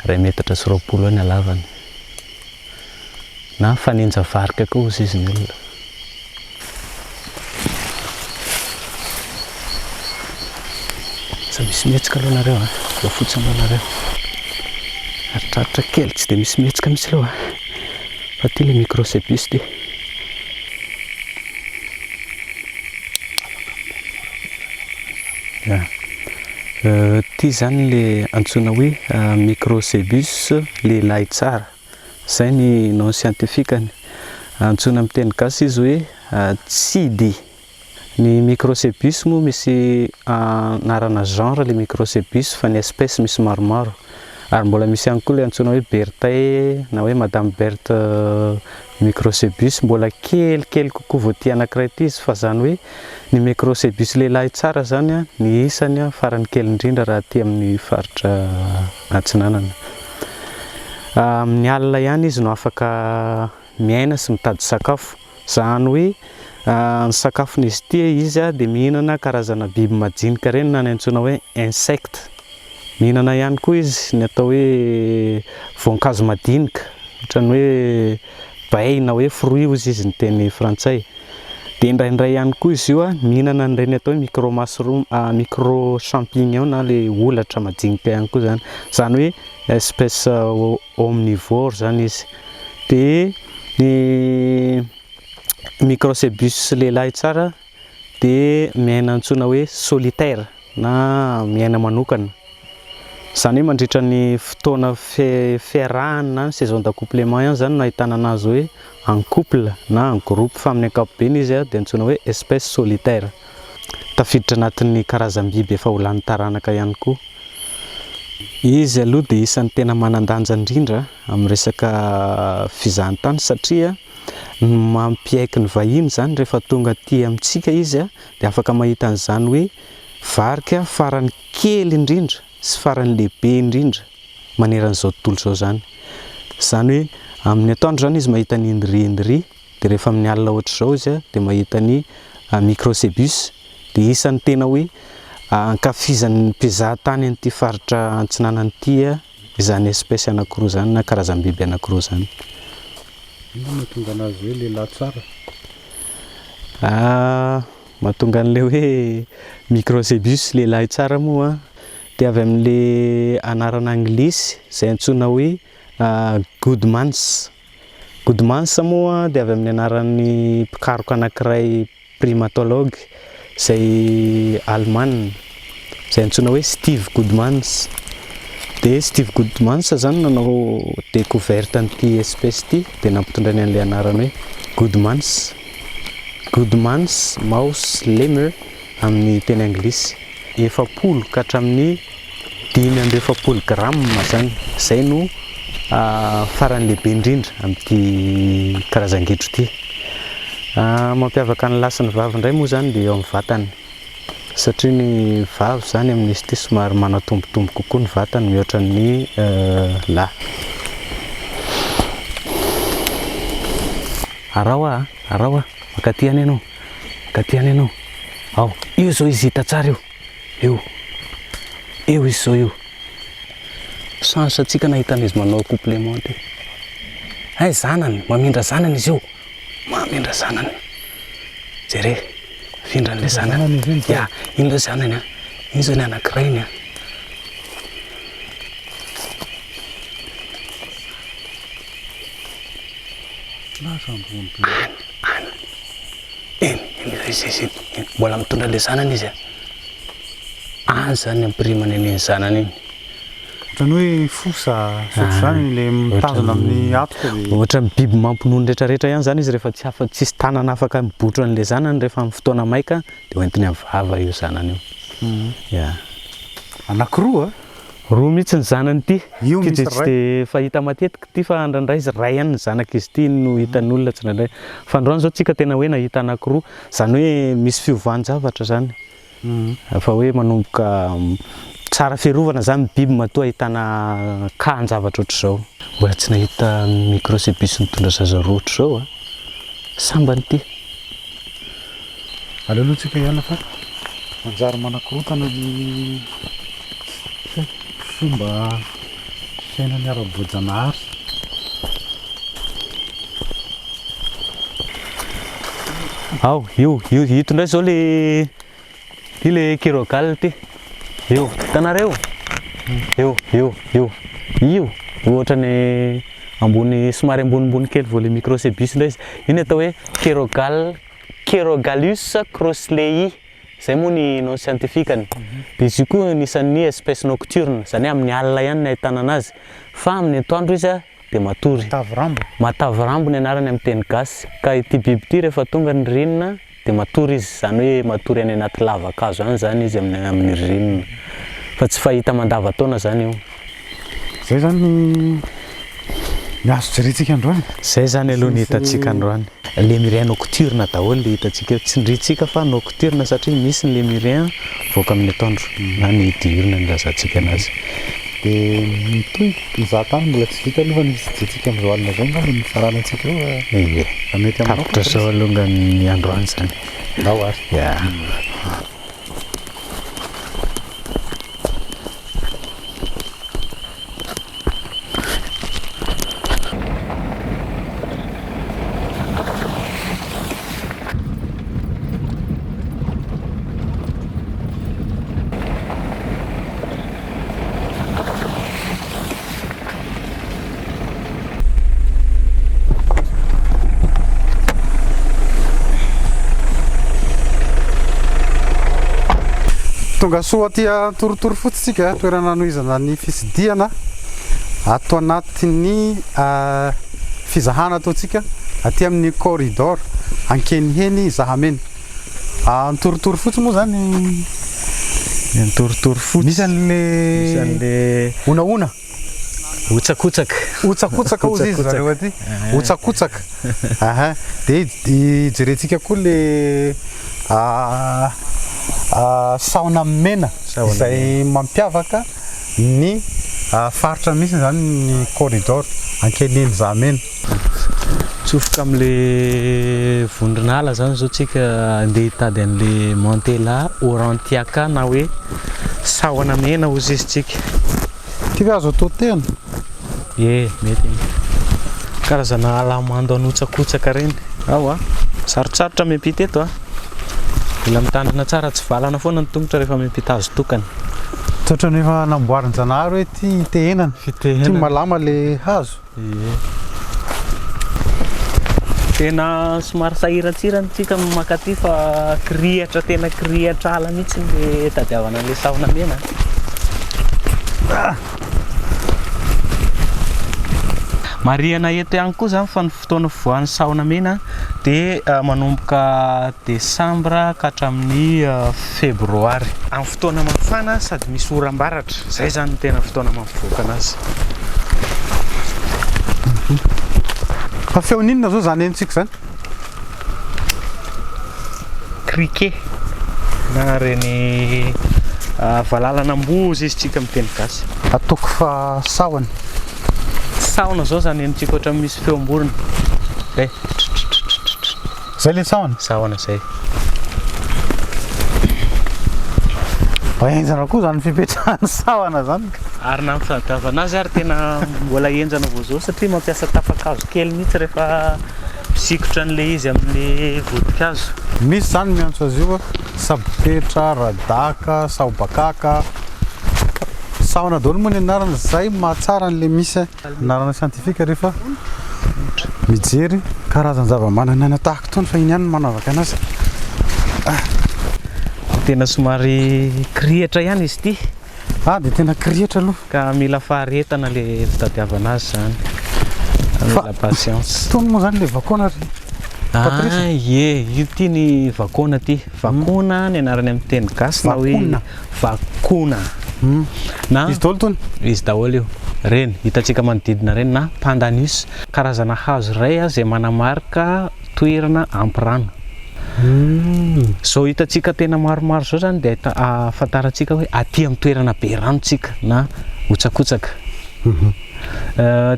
S2: iray metatra sy 20 eo ny halavany. Na fanenja varika koa hozy izy ny olona. Aza misy mihetsika aloha nareo a, eo fotsiny aloha nareo. Aritraritra kely tsy dia misy mihetsika mihitsy aloha a. Fa ity ilay microcebus ity. Ity izany ilay antsoina hoe Microcebus lehilahy tsara. Izay ny nom scientifique-ny. Antsoina amin'ny teny gasy izy hoe tsidy. Ny Microcebus moa misy anarana genre ilay Microcebus fa ny espèce misy maromaro. Ary mbola misy ihany koa ilay antsoina hoe Berthae na hoe Madame Berthe Microcebus mbola kelikely kokoa vao ity anankiray ity izy fa izany hoe ny Microcebus lehilahy tsara izany ny isany farany kely indrindra raha aty amin'ny faritra atsinanana. Amin'ny alina ihany izy no afaka miaina sy mitady sakafo. Izany hoe ny sakafon'izy ity izy dia mihinana karazana biby majinika ireny na ny antsoina hoe insectes. Mihinana ihany koa izy ny atao hoe voankazo madinika, ohatran'ny hoe bay na hoe fruit hozy izy ny teny frantsay. Dia indraindray ihany koa izy io mihinana an'ireny atao hoe micro mushroom, micro champignon na ilay holatra majinika ihany koa izany. Izany hoe espèce omnivore izany izy. Dia ny Microcebus lehilahy tsara dia miaina antsoina hoe solitaire na miaina manokana. Izany hoe mandritra ny fotoana fiarahany na ny saison d'accouplement ihany izany no ahitana anazy hoe en couple na en groupe fa amin'ny ankapobeny izy dia antsoina hoe espèce solitaire. Tafiditra anatin'ny karazam-biby efa ho lany taranaka ihany koa. Izy aloha dia isan'ny tena manan-danja indrindra amin'ny resaka fizahantany satria ny mampiaiky ny vahiny izany rehefa tonga aty amintsika izy dia afaka mahita an'izany hoe varika farany kely indrindra sy farany lehibe indrindra maneran'izao tontolo izao izany. Izany hoe amin'ny atoandro izany izy mahita ny indri indri dia rehefa amin'ny alina ohatr'izao izy dia mahita ny microcebus dia isan'ny tena hoe ankafizan'ny mpizaha tany an'ity faritra antsinanana ity izany espèce anankiroa izany na karazam-biby anankiroa izany.
S1: Inona no mahatonga anazy hoe lehilahy tsara?
S2: Mahatonga an'ilay hoe microcebus lehilahy tsara moa dia avy amin'ilay anarana anglisy izay antsoina hoe Goodmans. Goodmans moa dia avy amin'ny anaran'ny mpikaroka anankiray primatologue izay alemana izay antsoina hoe Steve Goodmans. Dia Steve Goodmans izany nanao découverte an'ity espèce ity dia nampitondrainy an'ilay anarana hoe Goodmans. Goodmans mouse lemur amin'ny teny anglisy. 40 ka hatramin'ny 45 grama izany, izay no farany lehibe indrindra amin'ity karazan-gidro ity. Mampiavaka ny lahy sy ny vavy indray moa izany dia eo amin'ny vatany, satria ny vavy izany amin'izy ity somary manatombotombo kokoa ny vatany mihoatra ny lahy. Araho aho a, araho aho, mankaty any ianao, mankaty any ianao, ao, io izao izy hita tsara io, io, io izy izao io. Chance antsika nahita an'izy manao accouplement ty. Hay zanany, mamindra zanany izy io. Mamindra zanany. Jere, afindran'ilay zanany. Ya, iny ilay zanany an. Iny izao ny anankiray iny an. Any, any. Iny, iny izy, izy, iny. Mbola mitondra ilay zanany izy an. Any izany ny ampirimany an'iny zanany iny.
S1: Ohatran'ny hoe fosa sy ohatr'izany ilay mitazona amin'ny hatoka dia.
S2: Ohatran'ny biby mampinono retraretra ihany izany izy rehefa tsy afa tsisy tanana afaka mibotro an'ilay zanany rehefa amin'ny fotoana maika dia hoentiny amin'ny vava io zanany io. Ya.
S1: Anakiroa a?
S2: Roa mihitsy ny zanany ity.
S1: Io
S2: Ity
S1: misy
S2: dia tsy
S1: iray.
S2: dia fahita matetika ity fa indraindray izy iray ihany ny zanak'izy ity no hitan'ny olona tsindraindray. Fa androany izao tsika tena hoe nahita anakiroa. Izany hoe misy fiovan-javatra izany. Fa hoe manomboka tsara fiarovana zany ny biby matoa ahitana kahan-javatra ohatr'izao. Mbola tsy nahita microcebus nitondra zaza roa ohatr'izao a! Sambany ity.
S1: Aleo aloha tsika hiala fa manjary manakorontana ny fomba fiainany ara-boajanahary.
S2: Ao, io, io, ito indray zao le, ity le Chirogal ity. Io, hitanareo? Io, io, io, io, ohatran'ny ambony, somary ambonimbony kely vao le Microcebus indray izy. Io ny atao hoe Chirogal, Chirogallus crosleyi. Izay moa ny nom scientifique-ny. Dia izy io koa anisan'ny espèce nocturne, izany hoe amin'ny alina ihany no ahitana anazy, fa amin'ny atoandro izy dia matory.
S1: Matavy rambo.
S2: Matavy rambo ny anarany amin'ny teny gasy. Ka ity biby ity rehefa tonga ny ririnina dia matory izy, izany hoe matory any anaty lava-kazo any izany izy amin'ny amin'ny ririnina. Fa tsy fahita mandavan-taona izany io.
S1: Izay izany ny azo jerentsika androany.
S2: Izay izany aloha ny hitantsika androany. Lémurien nocturne daholo ilay hitantsika eo. Tsindrintsika fa nocturne satria misy ny lémurien mivoaka amin'ny atoandro na ny diurne no ilazantsika anazy.
S1: Dia mitohy mizaha tany mbola tsy vita aloha fa ny fisidiantsika amin'izao alina izao angamba no hifaranantsika eo
S2: Ie.
S1: raha mety aminao
S2: Tapitra
S1: Patrice.
S2: izao aloha ny androany izany.
S1: Ndao ary.
S2: Ya.
S1: Tonga soa aty Antorotoro Fotsy tsika, toerana hanohizana ny fitsidihana ato anatin'ny fizahana ataontsika aty amin'ny corridor Ankeniheny Zahamena. Antorotoro Fotsy moa zany
S2: Antorotoro Fotsy.
S1: Misy an'le
S2: Misy an'le
S1: honahona.
S2: Hotsakotsaka.
S1: Hotsakotsaka hozy izy zareo aty. Hotsakotsaka. Aha. Dia jerentsika koa le sahona mena izay mampiavaka ny faritra misy izany ny corridor Ankeniheny Zahamena.
S2: Tsofoka amin'le vondron'ala zany zao tsika andeha hitady an'le Mantella aurantiaca na hoe sahona mena hozy izy tsika.
S1: Ty ve azo atao tehina?
S2: Ie, mety iny. Karazana ala mando an'hotsakotsaka ireny. Ao a! Sarotsarotra miampita eto a! Mila mitandrina tsara, tsy valana foana ny tongotra rehefa miampita hazo tokana.
S1: Tsy ohatran'ny efa namboarin-janahary hoe ity hitehenana.
S2: Fitehenana.
S1: Ity malama le hazo.
S2: Ie. Tena somary sahirantsirana tsika mankaty fa kirihatra tena kirihatra ala mihitsy le tadiavana an'le sahona mena. Ah! Marihana eto ihany koa izany fa ny fotoana fivoahan'ny sahona mena dia manomboka desambra ka hatramin'ny febroary. Amin'ny fotoana mafana sady misy oram-baratra, izay izany no tena fotoana mampivoaka anazy.
S1: Fa feon'inona zao zany henontsika zany?
S2: Criquet na ireny valalan'amboa hozy izy tsika amin'ny teny gasy.
S1: Ataoko fa sahona.
S2: Sahona zao zany henontsika ohatran'ny misy feom-borona. Zay.
S1: Zay le sahona?
S2: Sahona zay.
S1: Mba henjana koa zany fipetrahan'ny sahona zany ka.
S2: Ary na ny fitadiavana azy ary tena mbola henjana vao zao satria mampiasa tapa-kazo kely mihitsy rehefa misikotra an'ilay izy amin'ilay vodin-kazo.
S1: Misy zany miantso azy io saboketra, radaka, sahobakaka. Sahona daholo moa ny anarany, zay mahatsara an'ilay misy anarana scientifique rehefa mijery karazan-javamananaina tahaka itony fa iny ihany no manavaka anazy.
S2: Tena somary kirihitra ihany izy ity.
S1: Ah dia tena kirihitra aloha.
S2: Ka mila faharetana le fitadiavana azy zany. Mila patience.
S1: Itony moa zany le vakona ry Patrice?
S2: Ah ie, io ty ny vakona ty. Vakona ny anarany amin'ny teny gasy na hoe vakona. Na
S1: Izy daholo itony?
S2: Izy daholo io. Reny hitantsika manodidina reny na pandanus, karazana hazo iray izay manamarika toerana ampy rano. Izao hitantsika tena maromaro izao izany dia ahafantarantsika hoe aty amin'ny toerana be rano tsika na hotsakotsaka.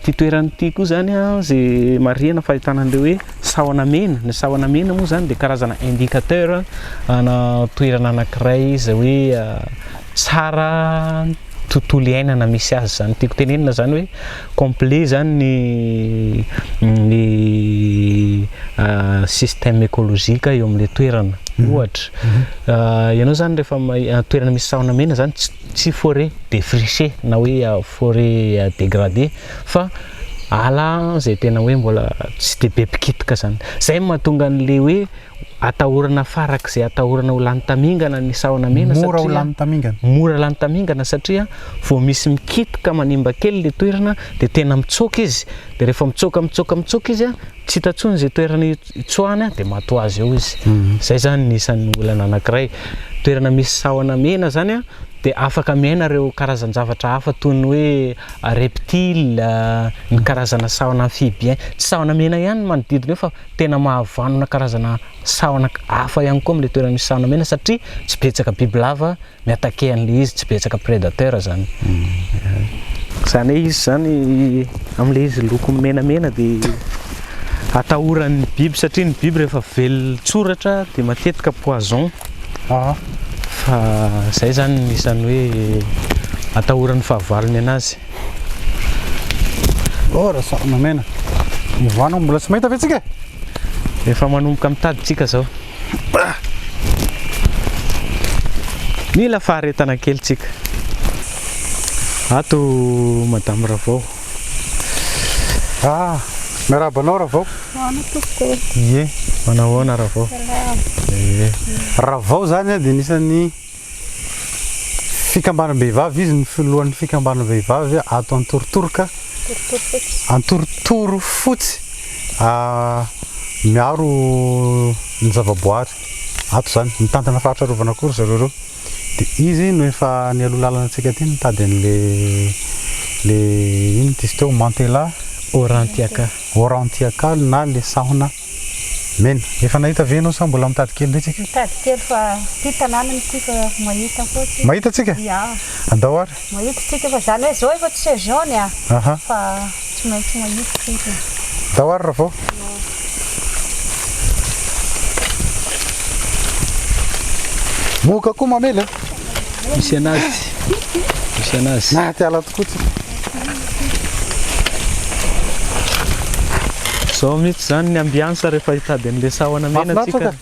S2: Ity toerana ity koa izany izay marihana fa ahitana an'ilay hoe sahona mena. Ny sahona mena moa izany dia karazana indicateur ana toerana anankiray izay hoe tsara tontolo iainana misy azy izany. Tiako tenenina izany hoe complet izany ny ny système écologique eo amin'ilay toerana. Ohatra, ianao izany rehefa toerana misy sahona mena izany tsy forêt défrichée na hoe forêt dégradée fa. Ala izay tena hoe mbola tsy dia be mpikitika izany. Izay no mahatonga an'ilay hoe atahorana farak'izay atahorana ho lany tamingana ny sahona mena
S1: Mora ho
S2: satria
S1: lany tamingana.
S2: mora lany tamingana satria vao misy mikitika manimba kely ilay toerana dia tena mitsoaka izy. Dia rehefa mitsoaka mitsoaka mitsoaka izy tsy hita intsony izay toerana hitsoahany dia maty ho azy eo izy. Izay izany ny isan'ny olana anankiray. Toerana misy sahona mena izany dia afaka miaina ireo karazan-javatra hafa toy ny hoe reptiles, ny karazana sahona amphibien. Tsy sahona mena ihany ny manodidina eo fa tena mahavanona karazana sahona hafa ihany koa amin'ilay toerana misy sahona mena satria tsy betsaka bibilava mi-attaquer an'ilay izy, tsy betsaka prédateur izany. Izany hoe izy izany amin'ilay izy loko menamena dia atahoran'ny biby satria ny biby rehefa velon-tsoratra dia matetika poison. Fa izay izany no isan'ny hoe atahoran'ny fahavalony anazy.
S1: Oh, rasahona mena. Ivana mbola tsy mahita ve tsika e?
S2: Efa manomboka mitady tsika zao. Mila faharetana kely tsika. Ato Madame Ravao.
S1: Ah, miarahaba anao Ravao.
S4: Ahoana tompoko?
S1: Ie.
S2: Manao ahoana Ravao?
S4: Salama.
S2: Ie.
S1: Ravao zany dia anisan'ny Fikambanam-behivavy, izy no filohan'ny fikambanam-behivavy ato Antorotoroka, Antorotoro Fotsy, miaro ny zavaboary ato izany, mitantana faritra arovana koa ry zareo ireo, dia izy no efa nialoha lalana antsika aty nitady an'le le inona ity izy teo, Mantella
S2: Aurantiaca.
S1: Aurantiaca na le sahona. Mena, efa nahita ve ianao sa mbola mitady kely indray tsika?
S4: Mitady kely fa ity tanàna ity fa mahita koa tsika.
S1: Mahita tsika?
S4: Ya.
S1: Andao ary.
S4: Mahita tsika fa zany hoe zao efa tsy saison-ny a.
S1: Aha.
S4: Fa tsy maintsy mahita tsika.
S1: Andao ary Ravao. Moka koa mamely a.
S2: Misy anazy. Misy anazy.
S1: Anaty ala tokoa tsika.
S2: Zao mihitsy zany ny ambiance rehefa hitady an'le sahona mena tsika.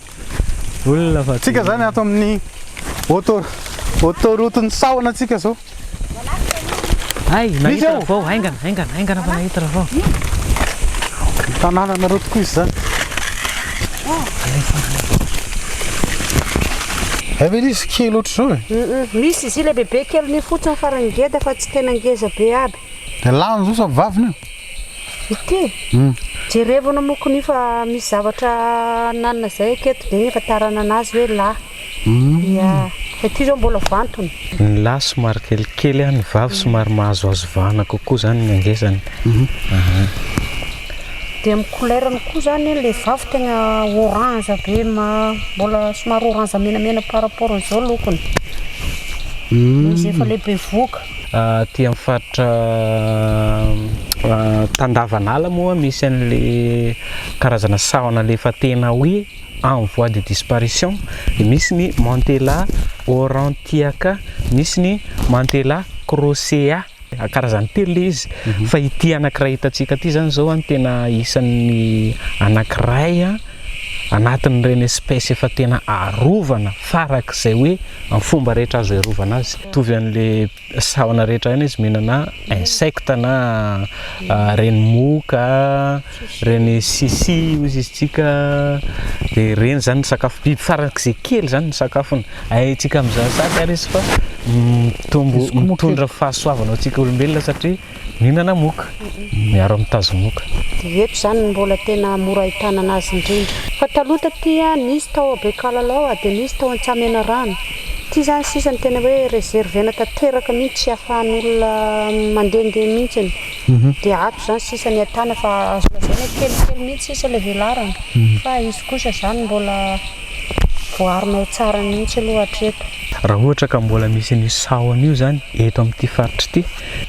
S2: Olona fa
S1: Tsika zany ato amin'ny auto autoroute ny sahona tsika zao.
S2: Hay, nahita ravao, haingana, haingana, haingana fa nahita ravao.
S1: Tanàna nareo tokoa izy zany.
S2: Alefa, alefa.
S1: Hay ve izy kely ohatr'izao e?
S4: Misy izy ilay bebe kely ny fotsiny farany ngeda fa tsy tena ngeza be aby.
S1: Dia lany zao sa vaviny io?
S4: Ity? Jerevana moa kony fa misy zavatra nanana zay aketo dia igny ahafantarana anazy hoe lahy. Ia, fa ity zao mbola vantony.
S2: Ny lahy somary kelikely, ny vavy somary mahazoazo vahana kokoa zany ny hangezany.
S4: Dia amin'ny couleur-ny koa zany ilay vavy tegna orange be ma- mbola somary orange menamena par rapport an'izao lokony. Izy efa le bevohoka.
S2: Aty amin'ny faritra Tandavanala moa misy an'le karazana sahona le efa tena hoe en voie de disparition, dia misy ny Mantella aurantiaca, misy ny Mantella crocea, karazany telo ilay izy, fa ity anankiray hitantsika ity izany izao an, tena isan'ny anankiray an, anatin'ireny espèce efa tena arovana farak'izay hoe amin'ny fomba rehetra azo iarovana azy, mitovy an'ilay Sahona rehetra ihany izy mihinana insecte na reny moka, reny sisi hozy izy tsika, dia ireny zany ny sakafo biby farak'izay kely zany ny sakafony. Haintsika mizaha saka ary izy fa mitombo mitondra fahasoavana ho antsika olombelona satria Mihinana moka, miaro amin'ny tazomoka.
S4: Dia eto izany no mbola tena mora ahitana anazy indrindra. Fa taloha taty nisy tao Bekalalao dia nisy tao Antsahamenarano. Ity izany sisa no tena hoe reservena tanteraka mihitsy tsy ahafahan'olona mandehandeha mihitsy. Dia ato izany sisa ny ahitana fa azo lazaina hoe kelikely mihitsy sisa ilay velarana. Fa izy kosa izany mbola voaarina ao tsara mihitsy aloha hatreto.
S2: Raha ohatra ka mbola misy an'io sahona io izany eto amin'ity faritra ity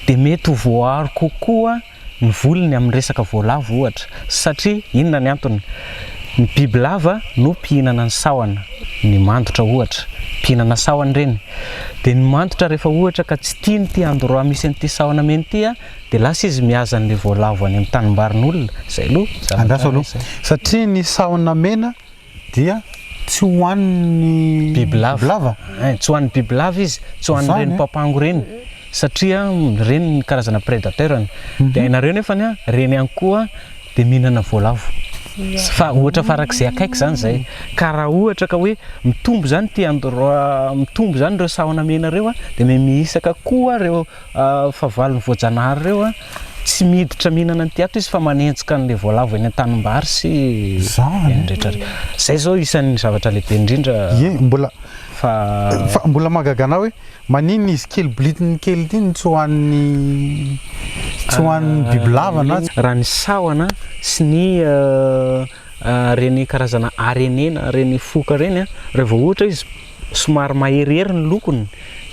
S2: dia mety ho voaaro kokoa ny volony amin'ny resaka voalavo ohatra satria inona ny antony? Ny bibilava no mpihinana ny sahona, ny mandotra ohatra, mpihinana sahona ireny, dia ny mandotra rehefa ohatra ka tsy tiany ity endroit misy an'ity sahona mena ity dia lasa izy mihaza an'ilay voalavo any amin'ny tanimbarin'olona, izay aloha zavatra
S1: Andraso aloha,
S2: izay.
S1: satria ny sahona mena dia tsy hohanin'ny
S2: Bibilava.
S1: bibilava.
S2: Ein, tsy hohanin'ny bibilava izy, tsy hohanin'ireny
S1: Izany, eh?
S2: papango ireny. satria ireny ny karazana prédateur-ny. Dia hainareo nefany an, ireny ihany koa dia mihinana voalavo. Fa ohatra farak'izay akaiky izany izay. Ka raha ohatra ka hoe mitombo izany ity endroit, mitombo izany ireo sahona mena ireo an, dia miha-mihisaka koa ireo fahavalon'ny voajanahary ireo an, tsy miditra mihinana an'ity ato izy fa manenjika an'ilay voalavo eny an-tanimbary sy eny rehetra rehetra. Izay izao isan'ny zavatra lehibe indrindra.
S1: Ie, mbola
S2: fa
S1: fa mbola mahagaga anah hoe maninona izy kely bolitiny kely ity no tsy hohanin'ny tsy hohanin'ny bibilava na
S2: Raha ny sahona sy ny ireny karazana araignée na ireny foka ireny an, raha vao ohatra izy somary maherihery ny lokony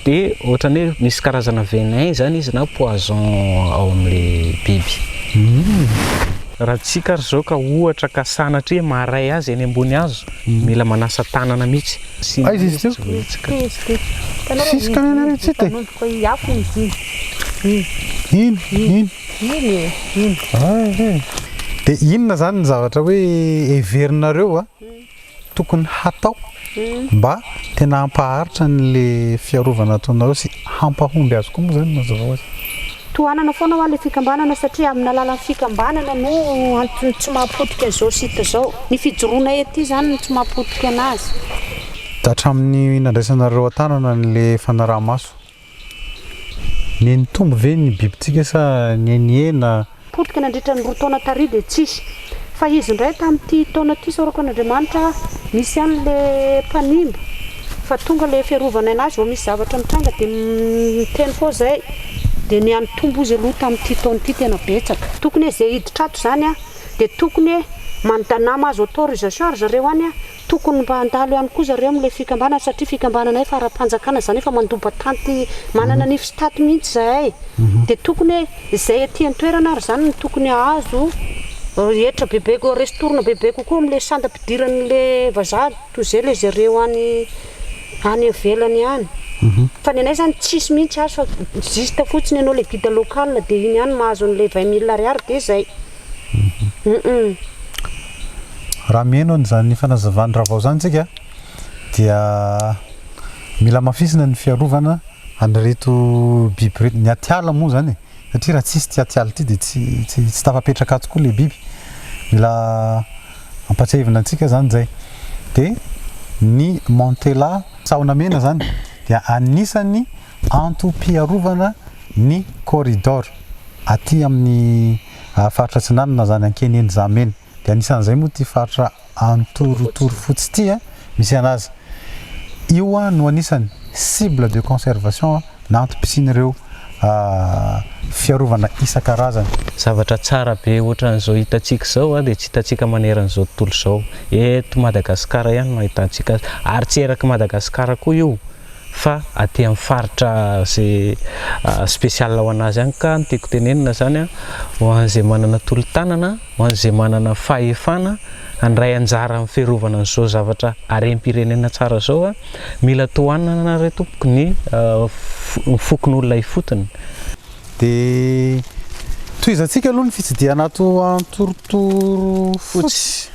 S2: dia ohatran'ny hoe misy karazana venin izany izy na poison ao amin'ilay biby. Raha tsika ary izao ka ohatra ka sanatria maharay azy eny ambony hazo, mila manasa tanana mihitsy.
S1: Aiza izy teo? Tsisy ka nenareo tsy hita e. Iny, iny. Ay, Dia inona izany ny zavatra hoe heverinareo tokony hatao mba tena hampaharitra an'le fiarovana ataonareo sy hampahomby azy koa moa zany mazava ho azy.
S4: Tohanana foana hoa le fikambanana satria amin'ny alalan'ny fikambanana no antony tsy mahapotika izao site izao. Ny fijoroanay aty izany no tsy mahapotika anazy.
S1: Hatramin'ny nandraisanareo an-tanana an'le fanaraha-maso Nihanitombo ve ny bibintsika sa nihenihena?
S4: Potika nandritra ny 2 taona tary dia tsisy. Fa izy indray tamin'ity taona ity isaorako an'Andriamanitra misy ihany le mpanimba fa tonga le fiarovana anazy vao misy zavatra mitranga dia miteny foa zay dia nihanitombo izy aloha tamin'ity taona ity tena betsaka. Tokony hoe ze hiditra ato zany dia tokony hoe mandana mahazo autorisation ry zareo any Tokony mba handalo ihany koa zareo amin'ilay fikambanana satria fikambanana efa ara-panjakana izany efa mandoa batanty manana ny fstat mihitsy izahay dia tokony hoe izay aty an-toerana ary izany no tokony hahazo hetra bebe ristourne bebe kokoa amin'ilay sandam-pidiran'ilay vazaha toy izay ilay zareo any any ivelany any fa ny anay izany tsisy mihitsy azo fa juste fotsiny ianao ilay guide local dia iny ihany mahazo an'ilay 20 mille ariary dia izay.
S1: Raha mihaino an'izany fanazavan'i Ravao izany isika dia mila hamafisina ny fiarovana an'ireto biby ireto, ny atiala moa izany e, satria raha tsisy ity atiala ity dia tsy tsy tafapetraka ato koa ilay biby, mila ampatsiahivina antsika izany izay. Dia ny Mantella sahona mena izany dia anisan'ny antom-piarovana ny corridor aty amin'ny faritra atsinanana izany Ankeneny Zahamena dia anisan'izay moa ity faritra Antorotorofotsy ity misy anazy. Io no anisany cible de conservation na antom-pisian'ireo fiarovana isan-karazany.
S2: Zavatra tsara be ohatran'izao hitantsika izao dia tsy hitantsika maneran'izao tontolo izao. Eto Madagasikara ihany no ahitantsika azy. Ary tsy erak'i Madagasikara koa io fa aty amin'ny faritra izay spécial ho an'azy any ka ny tiako tenenina izany an, ho an'izay manana tolo-tanana, ho an'izay manana fahefana handray anjara amin'ny fiarovana an'izao zavatra harem-pirenena tsara izao an, mila tohanana re tompoko ny fokonolona ifotony.
S1: Dia tohizantsika aloha ny fitsidihana ato Antorotoro Fotsy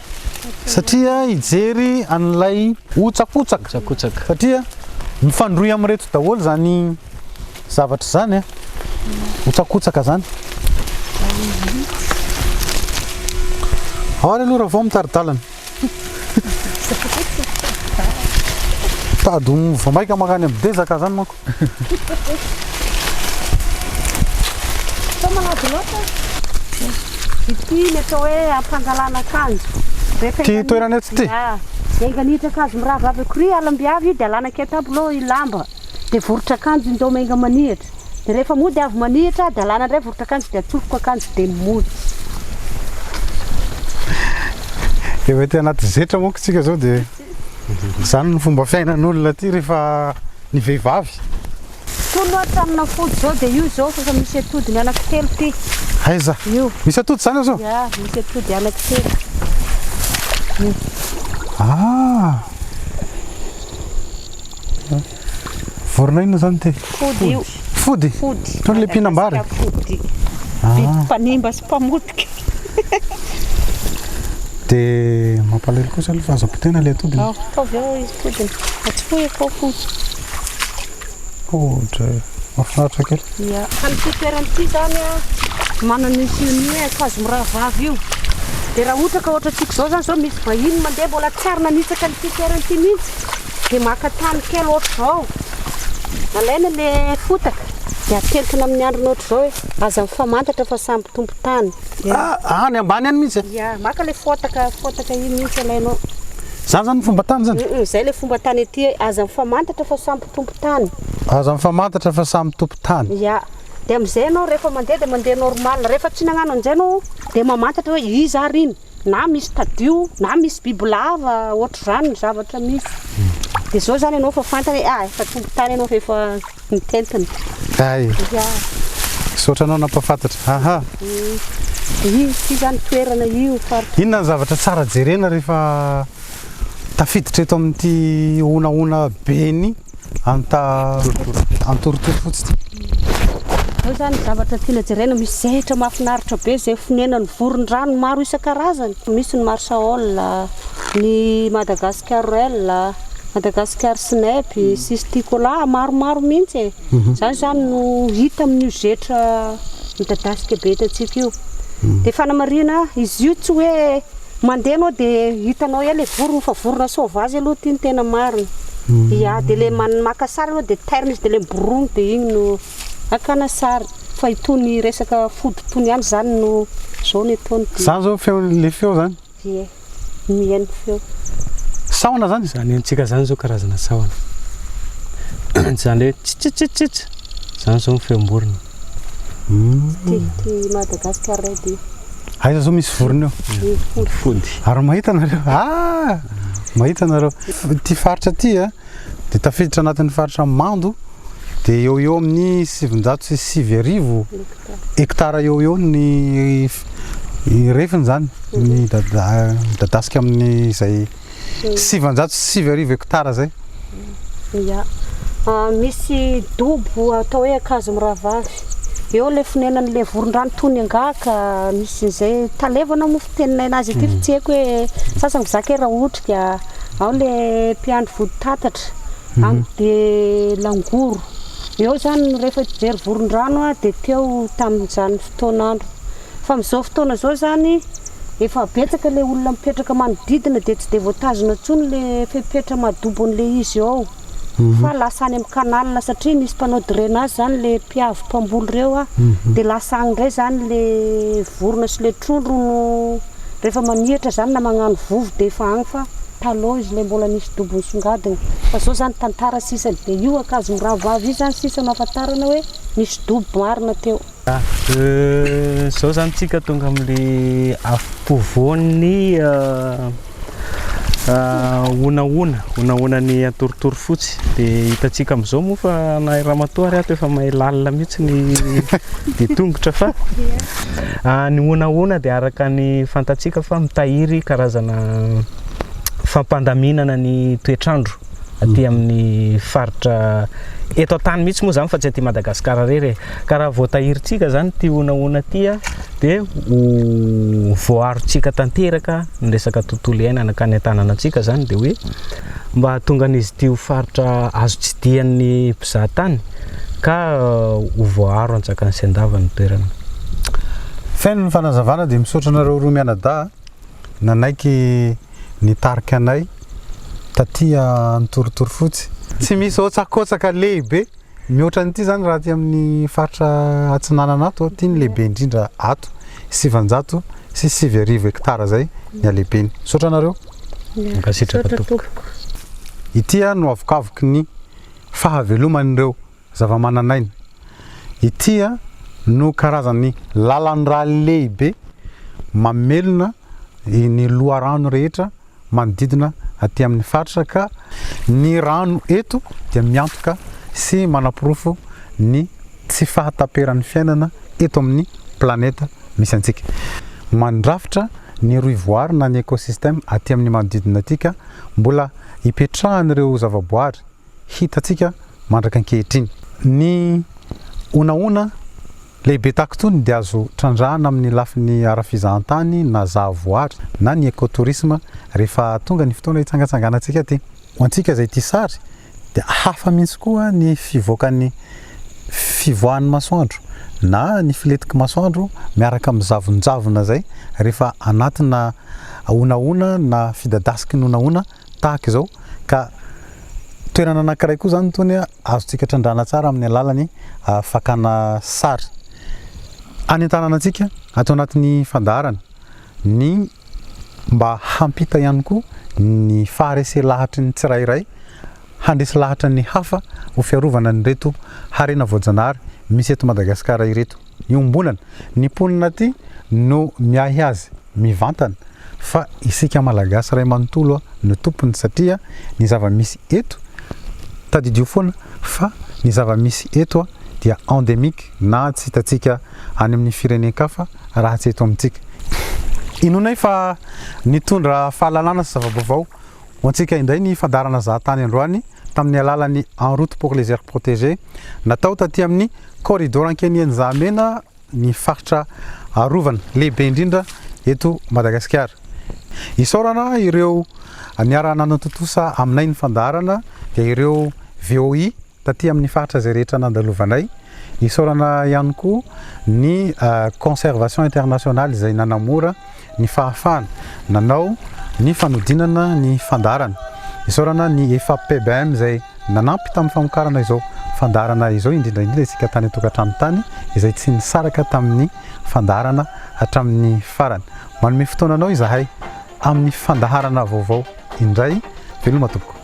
S1: satria hijery an'ilay hotsakotsaka
S2: Hotsakotsaka.
S1: satria mifandrohy amin'ireto daholo izany zavatra izany a, hotsakotsaka izany. Ao ary aloha Ravao mitari-dalana. Tady vao maika mankany amin'ny dezaka zany manko.
S4: Sao malady loatra? Ity ny atao hoe ampangalana akanjo. Rehefa
S1: Ty toerana eto ty?
S4: Ya. Enga niditra akanjo miraviravy akory alam-biavy dia alana aketo aby aloha i lamba. Dia vorotra akanjo indao menga manihatra. Dia rehefa mody avy manihatra dia alana indray vorotra akanjo dia atsofoka akanjo dia mody.
S1: Efa aty anaty zetra manko tsika zao dia izany no fomba fiainan'olona aty rehefa ny vehivavy.
S4: Tony hoa tranona fody zao dia io zao fa efa misy atodiny anaky telo ty.
S1: Aiza?
S4: Io.
S1: Misy atody zany ao zao?
S4: Ya, misy atody anaky telo. Io.
S1: Ah! Vorona inona zany ity?
S4: Fody io.
S1: Fody?
S4: Fody.
S1: Toy ilay mpihinam-bary?
S4: Fody. Biby mpanimba sy mpamotika.
S1: Dia mampalahelo kosa aloha fa azo potehina ilay atodiny.
S4: Ao, ataovy ao izy atodiny. Atsofohy akao fody.
S1: Ohatra. Mahafinaritra kely.
S4: Ia. Amin'ity toerana ity izany an, manana io signe ankazo mirahavavy io. Dia raha ohatra ka ohatrantsika izao izany izao misy vahiny mandeha mbola tsy ary nanitsaka an'ity toerana ity mihitsy, dia maka tany kely ohatr'izao. Alaina ilay fotaka dia atentina amin'ny andrina ohatr'izao hoe aza mifamantatra fa samy tompon-tany.
S1: Ah, any ambany any mihitsy e?
S4: Ia, maka ilay fotaka, fotaka iny mihitsy alainao.
S1: Izany izany ny fomba tany izany?
S4: Hum, izay ilay fomba tany aty hoe aza mifamantatra fa samy tompon-tany.
S1: Aza mifamantatra fa samy tompon-tany.
S4: Ia. Dia amin'izay ianao rehefa mandeha dia mandeha normal. Rehefa tsy nagnano an'izay ianao dia mamantatra hoe iza ary iny. Na misy tadio, na misy bibilava, ohatr'izany ny zavatra misy. Dia izao izany ianao efa fantany hoe ah efa tompon-tany ianao fa efa mitentina.
S1: Hay.
S4: Ia.
S1: Misaotra anao nampahafantatra. Aha.
S4: Io, ity izany toerana io faritra.
S1: Inona ny zavatra tsara jerena rehefa tafiditra eto amin'ity honahona ben'ny Anta Antorotoro fotsy ity?
S4: Zao zany zavatra tiana jerena, misy zehitra mahafinaritra be izay fonenan'ny voron-drano maro isan-karazany. Misy ny Marsaol, ny Madagascar Rail, Madagascar Snap, Cisticola, maromaro mihitsy e. Zany zany no hita amin'io zetra midadasika be hitantsika io. Dia fanamarihana, izy io tsy hoe Mandeha anao dia hitanao eo le vorona fa vorona sauvage aloha ity no tena marina. Ya dia le maka sary anao dia tairina izy dia le miborogno dia igny no akana sary fa itony resaka fody itony ihany zany no zao ny ataony dia.
S1: Zany zao feo le feo zany?
S4: Ie, mihaino feo.
S1: Sahona zany?
S2: Zany henontsika zany zao karazana sahona. Zany le tsitsitsitsits zany zao ny feom-borona.
S4: Ity ity Madagascar red io.
S1: Aiza zao misy vorona eo?
S4: Ny
S2: fody.
S1: Ary mahita nareo? Ah! Mahita nareo. Ity faritra ity a, dia tafiditra anatin'ny faritra mando, dia eo eo amin'ny 1909 hectare eo eo ny refiny zany, ny midadasika amin'izay 1909 hectares zay.
S4: Ya. Misy dobo atao hoe Ankazo Mirahavavy. Eo ilay fonenan'ilay voron-drano toy ny angaka, misy an'izay talevana moa fiteninay anazy aty fa tsy haiko hoe sasany mizaka hoe rahotrika. Ao ilay mpiandry vody tatatra, any dia langoro. Eo izany rehefa hijery voron-drano aho dia teo tamin'izany fotoan'andro. Fa amin'izao fotoana izao izany efa betsaka ilay olona mipetraka manodidina dia tsy dia voatazona intsony ilay fepetra maha-dobo an'ilay izy ao fa lasa any amin'ny canal satria nisy mpanao drainage izany ilay mpiavy mpamboly ireo a, dia lasa any indray izany ilay vorona sy ilay trondro no rehefa manihatra izany na magnano vovo dia efa any fa taloha izy ilay mbola nisy dobo nisongadina fa izao izany tantara sisa dia io ankazo mirahavavy io izany sisa no ahafantarana hoe nisy dobo marina teo.
S2: Zao zany tsika tonga amle afovoan'ny honahona, honahonan'ny Antorotoro fotsy de hitantsika amizao moa fa na i ramatoa ary ato efa mahay lalina mihitsy ny dia tongotra fa ny honahona dia araka ny fantatsika fa mitahiry karazana fampandaminana ny toetr'andro aty amin'ny faritra eto an-tany mihitsy moa zany fa tsy aty Madagasikara irery e. Ka raha voatahirintsika zany ity honahona ity dia ho voaarontsika tanteraka ny resaka tontolo iainana ka ny an-tananantsika zany dia hoe mba hahatonga an'izy ity ho faritra azo tsidihan'ny mpizahatany ka ho voaaro an-tsakany sy an-davany ny toerana.
S1: Feno ny fanazavana dia misaotra anareo roa mianadahy nanaiky nitarika anay taty Antorotorofotsy. Tsy misy hotsakotsaka lehibe mihoatra an'ity izany raha aty amin'ny faritra atsinanana ato, ity no lehibe indrindra ato, 1909 hectares izay ny halehibeny. Misaotra anareo.
S2: Mankasitraka tompoko.
S1: Ity no avokavoky ny fahaveloman'ireo zavamananaina. Ity no karazan'ny lalan-drà lehibe mamelona ny loharano rehetra manodidina aty amin'ny faritra ka ny rano eto dia miantoka sy manaporofo ny tsy fahataperan'ny fiainana eto amin'ny planeta misy antsika. Mandrafitra ny rohivoary na ny écosystème aty amin'ny manodidina aty ka mbola ipetrahan'ireo zavaboary hitantsika mandraka ankehitriny. Ny honahona lehibe tahaka itony dia azo trandrahana amin'ny lafiny ara-fizahantany na zahavoary na ny écotourisme rehefa tonga ny fotoana hitsangatsanganantsika aty. Ho antsika izay tia sary dia hafa mihitsy koa ny fivoakan'ny. fivoahan'ny masoandro na ny filetiky masoandro miaraka amin'ny zavonjavona izay rehefa anatina honahona na fidadasiky ny honahona tahaka izao ka toerana anankiray koa izany itony azontsika trandrahana tsara amin'ny alalan'ny fakana sary. Anentanana antsika ato anatin'ny fandaharana ny mba hampita ihany koa ny faharese-lahatry ny tsirairay handresy lahatra ny hafa ho fiarovana an'ireto harena voajanahary misy eto Madagasikara ireto. Iombonana, ny mponina aty no miahy azy mivantana fa isika Malagasy iray manontolo no tompony satria ny zava-misy eto, tadidio foana fa ny zava-misy eto dia endemique na tsy hitantsika any amin'ny firenen-kafa raha tsy eto amintsika. Inoanay fa nitondra fahalalana sy zava-baovao Ho antsika indray ny fandaharana zahatany androany tamin'ny alalan'ny En route pour les aires protégées natao taty amin'ny Corridor Ankenianjahamena ny faritra arovana lehibe indrindra eto Madagasikara. Isaorana ireo niara-nanatontosa aminay ny fandaharana dia ireo VOI taty amin'ny faritra izay rehetra nandalovanay. Isaorana ihany koa ny Conservation Internationale izay nanamora ny fahafahana nanao ny fanodinana ny fandaharana. Isaorana ny EFAPBM izay nanampy tamin'ny famokarana izao fandaharana izao, indrindra indrindra isika tany an-tokantrano tany izay tsy nisaraka tamin'ny fandaharana hatramin'ny farany. Manome fotoana anao izahay amin'ny fandaharana vaovao indray. Veloma tompoko.